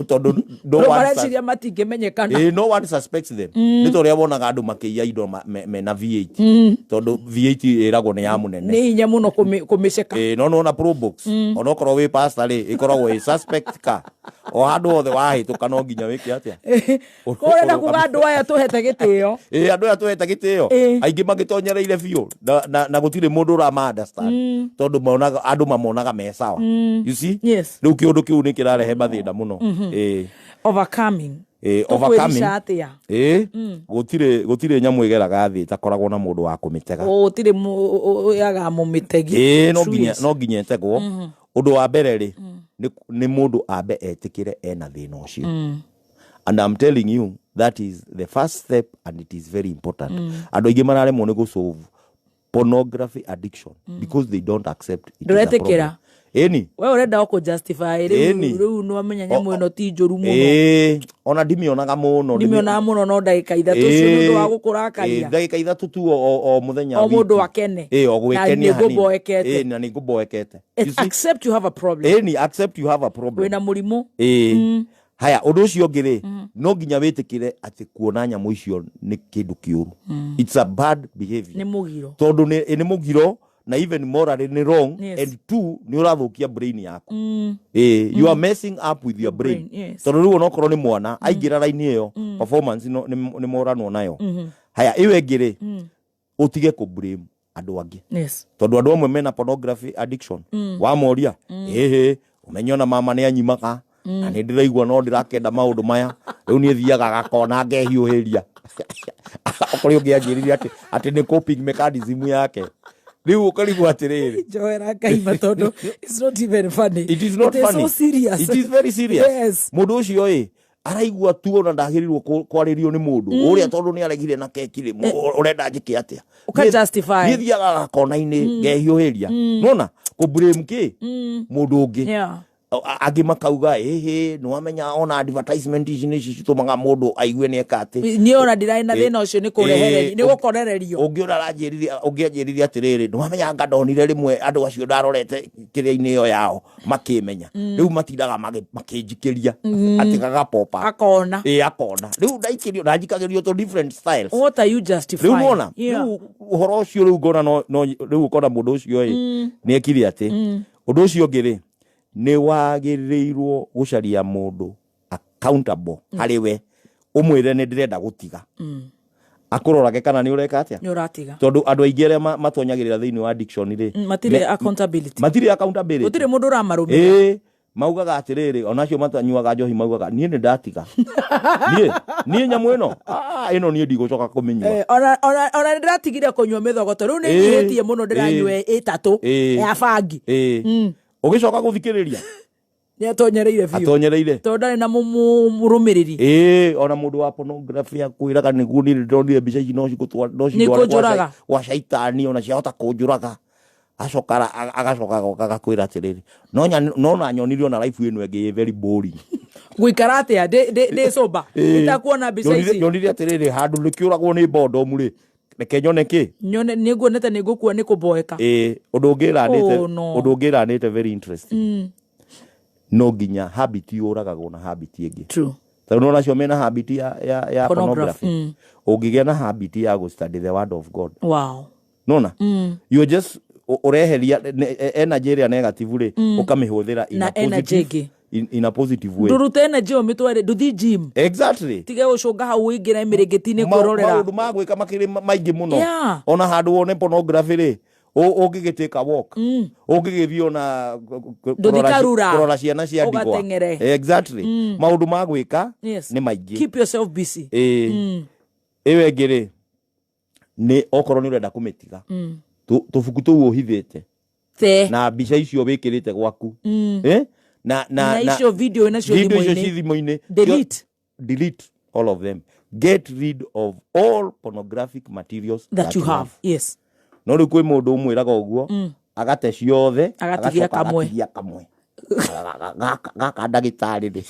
tondũ no one mareciria matingĩmenyekana. Ĩĩ, no one suspects them. Nĩ ta ũrĩa wonaga andũ makĩiya indo mena V8, tondũ V8 ĩragwo nĩ ya mũnene. Nĩ hinya mũno kũmĩceka. Ĩĩ, no nona Probox, onokorwo wĩ pastor rĩ, ĩkoragwo ĩ suspect ka o handũ hothe wahĩtũka no nginya wĩke atĩa? Ũrenda kuga andũ aya tũhete gĩtĩo? Ĩĩ, andũ aya tũhete gĩtĩo, aingĩ magĩtonyereire biũ na gũtirĩ mũndũ ũrama understand, tondũ monaga andũ mamonaga me sawa. You see? Yes. Rĩu kĩũndũ kĩu nĩ kĩrarehe mathĩna mũno. Ĩĩ. Overcoming. Ĩĩ, overcoming. Tũkwĩrica atĩa? Ĩĩ, gũtirĩ nyamũ ĩgeraga thĩ ĩtakoragwo na mũndũ wa kũmĩtega. Gũtirĩ yaga mũmĩtegi. Ĩĩ, no True, nginya yes. no nginya ĩtegwo. Ũndũ wa mbere rĩ, nĩ mũndũ ambe etĩkĩre ena thĩna ũcio. And I'm telling you, that is the first step and it is very important. Andũ aingĩ mararemwo nĩ gũsolve pornography addiction because they don't accept it is a Ndũretĩkĩra. problem. Ĩni. We ũrenda o kũ justify rĩu. Ĩni. Rĩu nĩwamenya nyamũ ĩno ti njũru mũno. Ĩĩ, ona ndimĩonaga mũno. Ndimĩonaga mũno, no ndagĩka 3 cio nĩ ũndũ wa gũkũrakaria. Ĩĩ, ndagĩka 3 tu o mũthenya O mũndũ wiki. akene. Ĩĩ, o Na gwĩkenia nĩ hanini. ngũmboekete. Ĩĩ, na nĩ ngũmboekete. Accept you have a problem. Ĩni, accept you have a problem. Wĩna mũrimũ. Ĩĩ. Haya, ũndũ ũcio ũngĩ rĩ, no nginya wĩtĩkĩre atĩ kuona nyamũ icio nĩ kĩndũ kĩũru. It's a bad behavior. Nĩ mũgiro. Tondũ nĩ mũgiro na even morally nĩ wrong. And two, nĩ ũrathũkia brain yaku. You are messing up with your brain. Brain, yes. Tondũ rĩu onokorwo nĩ mwana aingĩra raini ĩyo, performance nĩ moranwo nayo. Haya, ĩyo ĩngĩ rĩ, ũtige kũ blame andũ angĩ. Tondũ andũ amwe mena pornography addiction, wamoria, ĩhĩ, ũmenye ona mama nĩ anyimaga, na nĩ ndĩraigua no ndĩrakenda maũndũ maya, rĩu niĩ thiaga gakona ngehiũhĩria. Kũrĩ ũngĩ anjĩrire atĩ nĩ coping mechanism yake. Rĩu ũkarigwo atĩrĩrĩ, Njoera ngaima tondũ it's not even funny. It is not It is funny. so serious. It is very serious. Mũndũ ũcio ĩ araigua tu ona ndagĩrĩirwo kwarĩrio nĩ mũndũ ũrĩa, tondũ nĩ aregire na keki rĩ, ũrenda njĩke atĩa? Ũka justify. Niĩ thiaga gakona-inĩ ngehiũhĩria. Nona kũ blame kĩ mũndũ ũngĩ. Angĩ makauga, ĩhĩ, nĩ wamenya ona advertisement ici nĩcio citũmaga mũndũ aigue nĩ eka atĩ. Niĩ ona ndirarĩ na thĩna ũcio, nĩ kũrehererio, nĩ gũkorererio. Ũngĩ ũrĩa aranjĩrire, ũngĩ anjĩrire atĩrĩrĩ, nĩ wamenya anga ndonire rĩmwe andũ acio ndarorete kĩrĩa-inĩ ĩyo yao makĩmenya, rĩu matindaga makĩnjikĩria atĩ gagapopa. Akona. Ĩ, akona rĩu ndaikĩrio ndanjikagĩrio to different styles. What are you justifying? Rĩu nona rĩu ũhoro ũcio, rĩu ngona no rĩu ũkona mũndũ ũcio ĩ nĩ ekire atĩ. Ũndũ ũcio ũngĩ rĩ, nĩ wagĩrĩirwo gũcaria mũndũ accountable harĩ we, ũmwĩre nĩ ndĩrenda gũtiga, akũrorage kana nĩ ũreka atĩa. Nĩ ũratiga. Tondũ andũ aingĩ arĩa matonyagĩrĩra thĩinĩ wa addiction rĩ, Matirĩ accountability. Matirĩ accountability. Gũtirĩ mũndũ ũramarũmĩrĩra. Ĩĩ, maugaga atĩrĩrĩ, onacio matanyuaga njohi maugaga, niĩ nĩ ndatiga, niĩ nyamũ ĩno, ĩno niĩ ndigũcoka kũmĩnyua. Ona nĩ ndĩratigire kũnyua mĩthogoto, rĩu nĩ nyihĩtie mũno, ndĩranyua ĩtatũ ya bangi. Ĩĩ, ũgĩcoka gũthikĩrĩria, Nĩ atonyereire biũ. Atonyereire. Tondũ ndarĩ na mũrũmĩrĩri. Ĩĩ, ona mũndũ wa pornography akwĩraga nĩguo niĩ ndĩronire mbica ici no cigũtwara, no Nĩ cindware gwa kũnjũraga. Gwa caitani, ona ciahota kũnjũraga. Acoka agacoka agoka agakwĩra atĩrĩrĩ, no na nyonire ona life ĩno ĩngĩ ĩ very boring. Gũikara atĩa ndĩ sober itakuona mbica ici? Nyonire atĩrĩrĩ, handũ nĩkĩũragwo nĩ boredom rĩ, reke nyone kĩ. Nyone nĩ nguonete nĩ ngũkua nĩ kũboeka. Ĩĩ, ũndũ ũngĩ ĩranĩte, Oh, no. ũndũ ũngĩ ĩranĩte very interesting, no nginya habit yũragagwo na habit ĩngĩ. Tondũ nĩwona acio mena habit ya Pornography. pornography, ũngĩgĩa na habit ya gũ study the word of God, nona you are just ũreheria energy ĩrĩa negative rĩ, ũkamĩhũthĩra in Na a energy positive, ĩngĩ. in a positive way. Ndũrute energy ĩyo mĩtware ndũthi gym. Tige gũcũnga hau ũingĩre mĩrĩngĩti-inĩ kwĩrorera. Maũndũ ma gwĩka makĩrĩ maingĩ mũno. Ona handũ wone pornography rĩ, ũngĩgĩtĩka walk, ũngĩgĩthiĩ ona Ndũthi karura. kũrora ciana cia ndigwa. Ũgateng'ere. Exactly. Maũndũ ma gwĩka nĩ maingĩ. Keep yourself busy. Ĩĩ. Ĩyo ĩngĩ rĩ, nĩ okorwo nĩ ũrenda kũmĩtiga, tũbuku tũu ũhithĩte Te. na mbica icio wĩkĩrĩte gwaku. Eh? Na Na icio video nacio video icio thimũ-inĩ. ci thimũ-inĩ. Delete. Delete all of them. Get rid of all pornographic materials that you have. Yes. No rĩu kwĩ mũndũ ũmwĩraga ũguo, agate ciothe, Agatigia agacoka kamwe. agatigia kamwe. Gaka ndagĩtarĩ rĩ,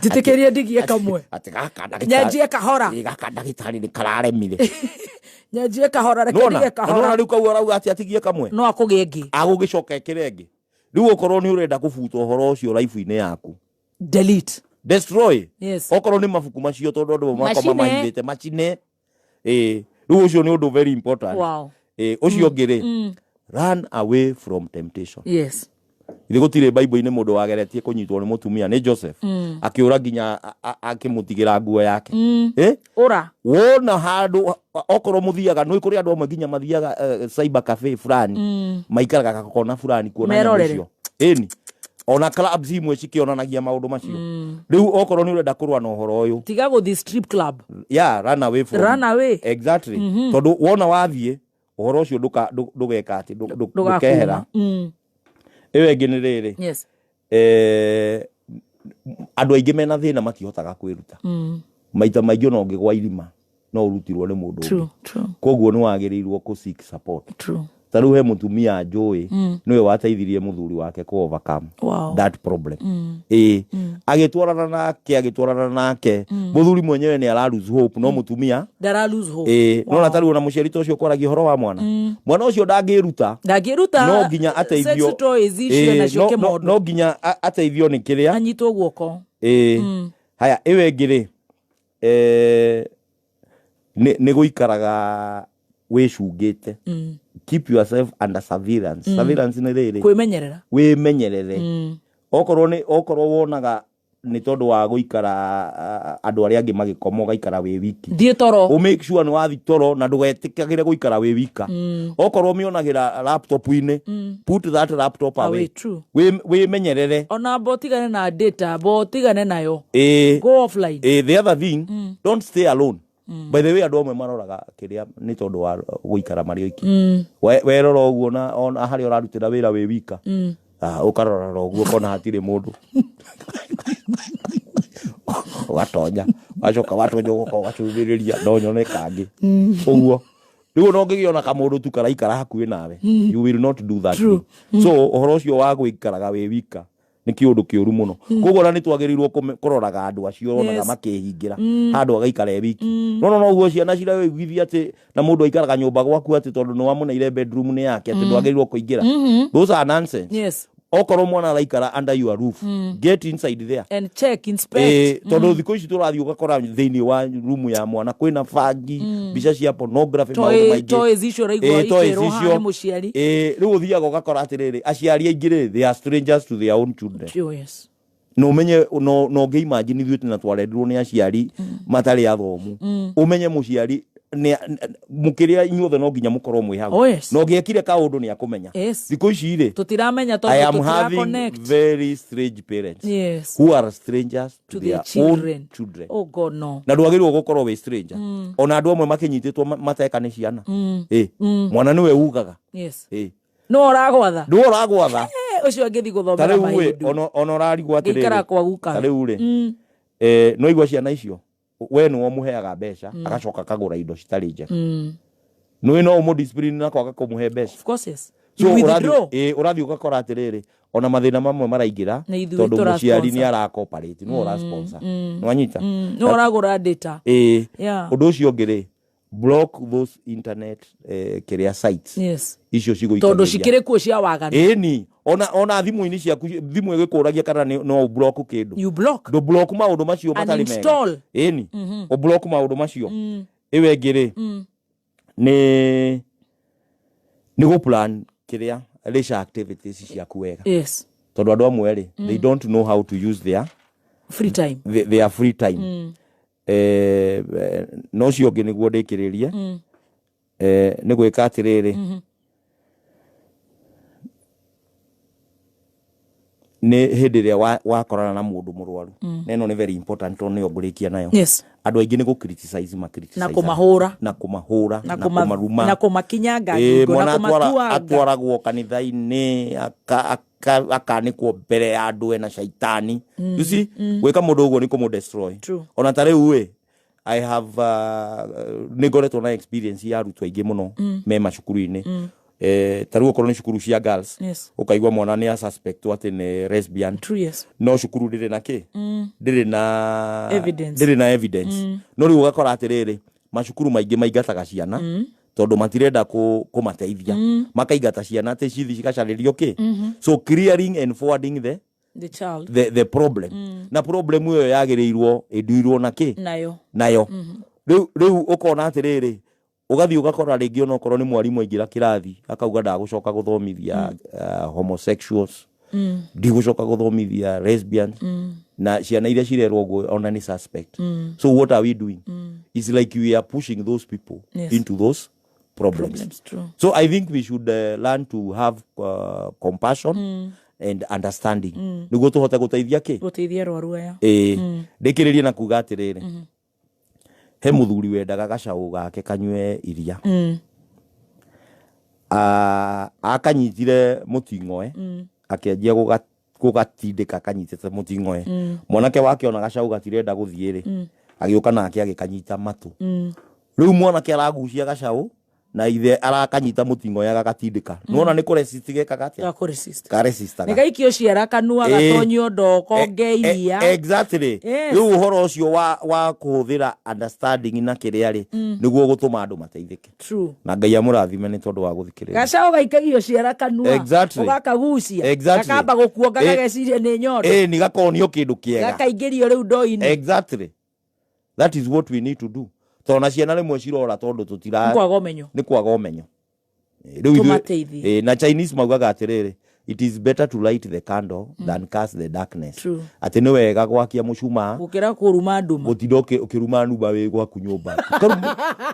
Njĩtĩkĩrie ndigie kamwe. Atĩ gaka ndagĩtarĩ, Nyanjie kahora. Ĩ, gaka ndagĩtarĩ nĩ kararemire. Nyanjie kahora, reke Nĩwona? ndige Na kahora. nĩwona rĩu kau arauga atĩ atigie kamwe, no akũgĩe ĩngĩ. Agũgĩcoka ĩkĩre ĩngĩ. Rĩu okorwo nĩ ũrenda kũbuta ũhoro ũcio life-inĩ yaku, delete. Destroy. Okorwo nĩ mabuku macio, tondũ andũ makoma Macine. mahithĩte, macine. Ĩĩ, rĩu ũcio nĩ ũndũ very important. Ĩĩ, ũcio ũngĩ rĩ, run away from temptation. Ithe gũtirĩ Bible-inĩ mũndũ wageretie kũnyitwo nĩ mũtumia nĩ Joseph, akĩũra nginya akĩmũtigĩra nguo yake. Eh? Ũra. Wona handũ okorwo mũthiaga, nĩ kũrĩ andũ amwe nginya mathiaga cyber cafe fulani, maikaraga gakona fulani kuona nyamũ Merorere. icio. Ĩni ona clubs imwe cikĩonanagia maũndũ macio. Rĩu okorwo nĩ ũrenda kũrũa na ũhoro ũyũ, Tiga gũthiĩ strip club. Yeah, run away from. Run away. Exactly. Tondũ wona wathiĩ ũhoro ũcio ndũgeka atĩ Ndũgakuma. ndũkehera. Ĩyo ĩngĩ nĩ rĩrĩ, andũ aingĩ mena thĩna matihotaga kwĩruta. Maita maingĩ ona ũngĩgwa irima no ũrutirwo nĩ mũndũ ũngĩ. True, true. Koguo nĩ wagĩrĩirwo kũ seek support. Ta rĩu he mũtumia njũĩ nĩwe wateithirie mũthuri wake kũ overcome that problem. Ĩĩ, agĩtwarana nake mũthuri mwenyewe nĩ ara lose hope, no mũtumia Ndara lose hope. Ĩĩ, nona ta rĩu ona mũciari ta ũcio kwaragia ũhoro wa mwana, mwana ũcio ndangĩruta. Ndangĩruta. No nginya ateithio. Sex toys icio nacio kĩmondo. No nginya ateithio nĩ kĩrĩa anyitwo guoko. Ĩĩ. Haya, ĩyo ĩngĩ rĩ, nĩ gũikaraga wĩcungĩte. Keep yourself under surveillance. Surveillance nĩ rĩrĩ, Kwĩmenyerera. Wĩmenyerere. Okorwo wonaga nĩ tondũ wa gũikara andũ arĩa angĩ magĩkoma ũgaikara wĩ wiki, Thiĩ toro. Ũ make sure nĩ wathi toro na ndũgetĩkagĩre gũikara wĩ wika. Okorwo mĩonagĩra laptop-inĩ, put that laptop away. Away, true. Wĩmenyerere. Ona bo tigane na data, bo tigane nayo. Go offline. The other thing, don't stay alone. By the way, andũ amwe maroraga kĩrĩa nĩ tondũ wa gũikara marĩ oiki. Werora ũguo na ona harĩa ũrarutĩra wĩra wĩ wika, ũkarora ũguo ũkona hatirĩ mũndũ, ũgatonya, wacoka watonya ũgoka ũgacũthĩrĩria no nyone kangĩ ũguo. Rĩu ona ũngĩgĩona kamũndũ tu karaikara hakuhĩ nawe, you will not do that thing. So ũhoro ũcio wa gũikaraga wĩ wika nĩ kĩũndũ kĩũru mũno. Koguo ona nĩ twagĩrĩirwo kũroraga andũ acio onaga makĩhingĩra handũ agaikara e wiki. No ũguo ciana ciraiguithia atĩ na mũndũ aikaraga nyũmba gwaku atĩ tondũ nĩ wamũneire bedroom nĩ yake atĩ ndwagĩrĩirwo kũingĩra. Those are nonsense. Okorwo mwana araikara under your roof, get inside there and check, inspect. Tondũ thikũ ici tũrathiĩ ũgakora thĩinĩ wa rumu ya mwana kwĩna bangi, mbica cia pornography, maũndũ maingĩ. Toys icio ũraigua Toys ikĩrwo haha icio. nĩ mũciari. Rĩu ũthiaga ũgakora atĩrĩrĩ, aciari aingĩ rĩ, they are strangers to their own children. Oh, yes. Na ũmenye no ũngĩ imagine ithuĩ tena twarerirwo nĩ aciari matarĩ athomu. Ũmenye mũciari mũkĩrĩa inyuothe no nginya mũkorwo mwĩ hau. Oh, yes. Na ũngĩekire kaũndũ nĩ akũmenya. Thikũ ici rĩ, Tũtiramenya I tondũ am tũtira having connect. very strange parents who are strangers to To their their children. own children. Oh God, no. Na ndwagĩrĩirwo gũkorwo wĩ stranger. Ona andũ amwe makĩnyitĩtwo mateka nĩ ciana. Mwana nĩwe ugaga. No ũragwatha. Nĩwe ũragwatha. Ũcio angĩthiĩ Ta gũthomera rĩu ĩ, mahĩndũ. ona ũrarigwo atĩrĩrĩ, Ngĩikara kwa guka. Ta rĩu rĩ, no igua ciana icio we nĩwe ũmũheaga mbeca, agacoka akagũra indo citarĩ njega. Nĩwe no ũmũ na kwaga kũmũhe mbeca. Of course, yes. So You withdraw. Ũrathiĩ ũgakora atĩrĩrĩ, ona mathĩna mamwe maraingĩra Nĩ ithuĩ tondũ mũciari tũra-sponsor. nĩ arakoparate, nĩwe ũrasponsor. Nĩwanyita? No ũragũra data. Ũndũ ũcio ũngĩ rĩ, block those internet kĩrĩa sites icio Tondũ cigũikagĩria. cikĩrĩ kuo cia waganu. Ĩni, ona thimũ-inĩ ciaku, thimũ ĩgĩkũragia kana no ũblock kĩndũ. You block. Ndũ block maũndũ macio matarĩ mega. Uninstall. Ĩni, ũblock maũndũ macio. Ĩyo ĩngĩ rĩ, nĩ gũ plan kĩrĩa leisure activities ciaku wega. Tondũ andũ amwe rĩ, they don't know how to use their free time. Their free time. No ũcio ũngĩ nĩguo ndĩkĩrĩrie, nĩ gwĩka atĩrĩrĩ, nĩ hĩndĩ ĩrĩa wakorana na mũndũ mũrwaru, na ĩno nĩ very important tondũ nĩyo ngũrĩkia nayo. Andũ aingĩ nĩ gũ criticize ma criticize Na kũmahũra. Na kũmahũra na na kũmaruma na kũmakinyanga ngingo, na mwana kũmatuanga. Atwaragwo kanitha-inĩ akanĩkwo mbere ya andũ ena caitani. You see, gwĩka mũndũ ũguo nĩ kũmũ destroy. Ona ta rĩu ĩ, I have nĩ ngoretwo na experience ya arutwo aingĩ mũno me macukuru-inĩ. Ta rĩu okorwo nĩ cukuru cia girls, ũkaigua mwana nĩ a suspect atĩ nĩ lesbian. True, yes. No cukuru ndĩrĩ na kĩ, ndĩrĩ na Evidence. ndĩrĩ na evidence. No rĩu ũgakora atĩrĩrĩ, macukuru maingĩ maingataga ciana tondũ matirenda kũmateithia. Makaingata ciana atĩ cithi cigacarĩrio kĩ. So clearing and forwarding the the child, the problem, na problem ĩyo yagĩrĩirwo ĩnduirwo na kĩ nayo. Nayo. Rĩu ũkona atĩrĩrĩ, ũgathiĩ ũgakora rĩngĩ onokorwo nĩ mwarimũ aingĩra kĩrathi akauga ndagũcoka gũthomithia homosexuals, ndigũcoka gũthomithia lesbians, na ciana iria cirerwo ũguo ona nĩ suspect. So what are we doing? It's like we are pushing those people into those problems. Problems, true. So I think we should learn to have compassion and understanding nĩguo tũhote gũteithia kĩ gũteithia arwaru aya. Ĩĩ, ndĩkĩrĩrie na kuga atĩrĩrĩ, he mũthuri wendaga gacaũ gake kanyue iria. Akanyitire mũting'oe, akĩanjia gũgatindĩka kanyitĩte mũting'oe. Mwanake wake ona gacaũ gatirenda gũthiĩ rĩ, agĩũka nake agĩkanyita matũ. Rĩu mwanake aragucia gacaũ Na ithe arakanyita mũting'oya gagatindĩka. Nĩwona nĩ kũresist gekaga atĩa? Gakũresist. Karesistaga. Nĩ gaikio ciara kanua. Gatonyio ndoo konge iria. Exactly. Rĩu ũhoro ũcio wa kũhũthĩra understanding na kĩrĩa rĩ, nĩguo gũtũma andũ mateithĩke. Na Ngai amũrathime nĩ tondũ wa gũthikĩrĩria. Gacaũ gaikagio ciara kanua. Ũgakagucia. Gakamba gũkuonga, gageciria nĩ nyondo. Ĩ ni gakonio kĩndũ kĩega. Gakaingĩrio rĩu ndoo-inĩ. Exactly, that is what we need to do, tondũ na ciana rĩmwe cirora tondũ tũtira Nĩ kwaga ũmenyo. Nĩ kwaga ũmenyo. Rĩu Tũmateithie. Na Chinese maugaga atĩrĩrĩ, "It is better to light the candle than curse the darkness." Atĩ nĩ wega gwakia mũcumaa gũkĩra kũruma nduma. Gũtinda ũkĩruma nduma wĩ gwaku nyũmba.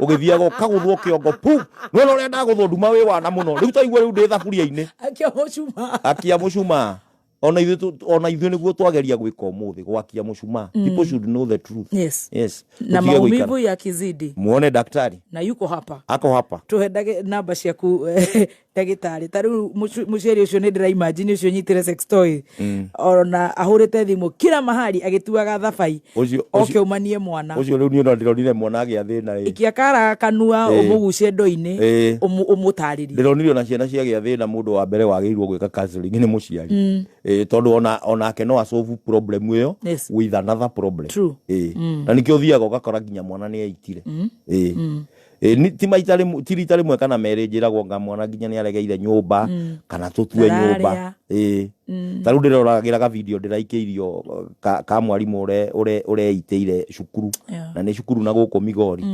Ũgĩthiaga ũkagũthwo kĩongo pu, nĩwona ũrĩa ndagũthwo nduma wĩ wana mũno, rĩu taigua rĩu ndĩ thaburia-inĩ. Akia mũcumaa. Akia mũcumaa. Ona ithuĩ nĩguo twageria gwĩka ũmũthĩ, gwakia mũcumaa. People should know the truth. Yes. Na Tũtige gũikara. maumivu yakizidi, muone daktari. Na yuko hapa. Ako hapa. Tuhe namba ciaku, ndagĩtarĩ. Ta rĩu mũciari ũcio nĩ ndĩra imagine ũcio nyitire sex toy, ona ahũrĩte thimũ kila mahali agĩtuaga thabai, oke umanie mwana. Ũcio rĩu niĩ ona ndĩronire mwana agĩa thĩna ĩ. Ikia kara kanua, ũmũgucie ndoo-inĩ, ũmũtarĩrie. Ndĩronire ona ciana ciagĩa thĩna, mũndũ wa mbere wagĩrĩirwo gwĩka counseling nĩ mũciari. Tondũ onake no asolve problem ĩyo with another problem. Na nĩkĩo ũthiaga ũgakora nginya mwana nĩ eitire. Ti maita rĩmwe, ti rita rĩmwe kana merĩ njĩragwo nga mwana nginya nĩ aregeire nyũmba, kana tũtue Ndararĩa. nyũmba. Ta rĩu ndĩroragĩra ga video ndĩraikĩirio ka mwarimũ ũreitĩire cukuru, na nĩ cukuru na gũkũ Migori,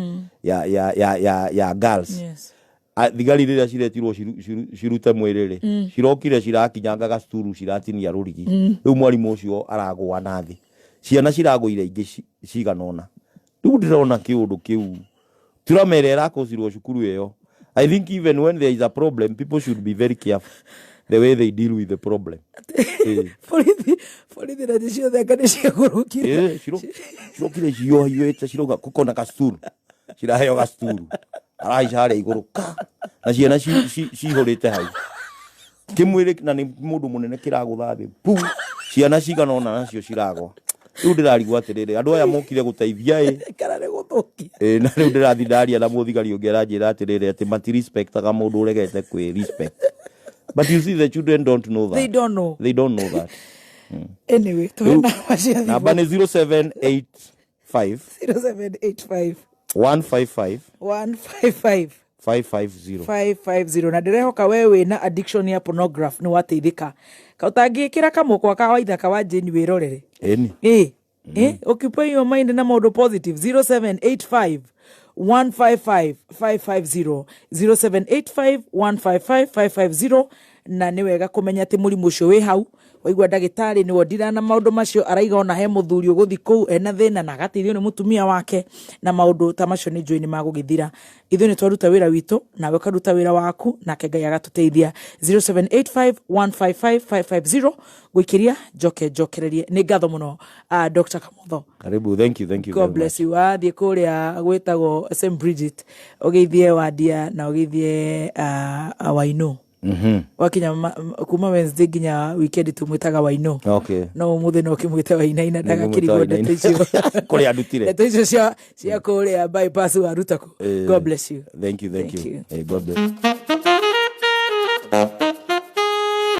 ya girls. Thigari rĩrĩa ciretirwo cirute mwĩrĩ rĩ, cirokire cirakinyanga gacukuru, ciratinia rũrigi. Rĩu mwarimũ ũcio aragũa na thĩ, ciana ciragũire ingĩ cigana ũna. Rĩu ndĩrona kĩũndũ kĩu turamere ĩrakũcirwo cukuru ĩyo. I think even when there is a problem, people should be very careful the way they deal with the problem. Borithi nacio ciothe anga nĩ ciagũrũkire. Cirokire ciohiũĩte, cirauga kũkona gacukuru, ciraheo gacukuru, arahaica harĩa igũrũ ka na ciana cihũrĩte hau kĩmwĩrĩ, na nĩ mũndũ mũnene kĩragũtha thĩ pu, ciana cigana ũna nacio ciragwa. Rĩu ndĩrarigwo atĩrĩrĩ, andũ aya mokire gũteithia ĩ kana nĩ gũthũkia? Ĩ, na rĩu ndĩrathi ndaria na mũthigari ũngĩ, aranjĩra atĩrĩrĩ, atĩ matirespectaga mũndũ ũregete kwĩ respect. But you see, the children don't know that. They don't know. They don't know that. Anyway, tuhe namba cia Namba thimũ. nĩ 0785 0785 155 155 550. 550. Na ndĩrehoka we wĩna addiction ya pornograph nĩ wateithĩka. Ũtangĩkĩra kamũkwa ka waithaka wa Jane wĩrorere. Ĩni. Occupy your mind na maũndũ positive. 0785 155 550, 0785 155 550. Na nĩ wega kũmenya atĩ mũrimũ ũcio wĩ hau. Waigua ndagĩtarĩ nĩwe ndirana maũndũ macio araiga, ona he mũthuri ũgũthi kũu ena thĩna na agateithio nĩ mũtumia wake, na maũndũ ta macio nĩ njũĩ nĩ magũgĩthira. Ithuĩ nĩ twaruta wĩra witũ, nawe ũkaruta wĩra waku, nake Ngai agatũteithia. 0785 155 550. Gũikĩria njoke njokererie. Nĩ ngatho mũno, Dr. Kamotho. Karibu, thank you, thank you God very bless you. Wathiĩ kũrĩa gwĩtagwo St Bridget, ũgeithie Wandia na ũgeithie Waino. Much. Wakinya kuma Wednesday nginya weekend tumwĩtaga Waino. No ũmũthĩ no ũkĩmwĩte Wainaina, ndagakĩrigwo ndeto icio. Kũrĩa andutire. Ndeto icio cia kũrĩa bypass waruta kũ. God bless you. Thank you, thank Thank you. you. God bless.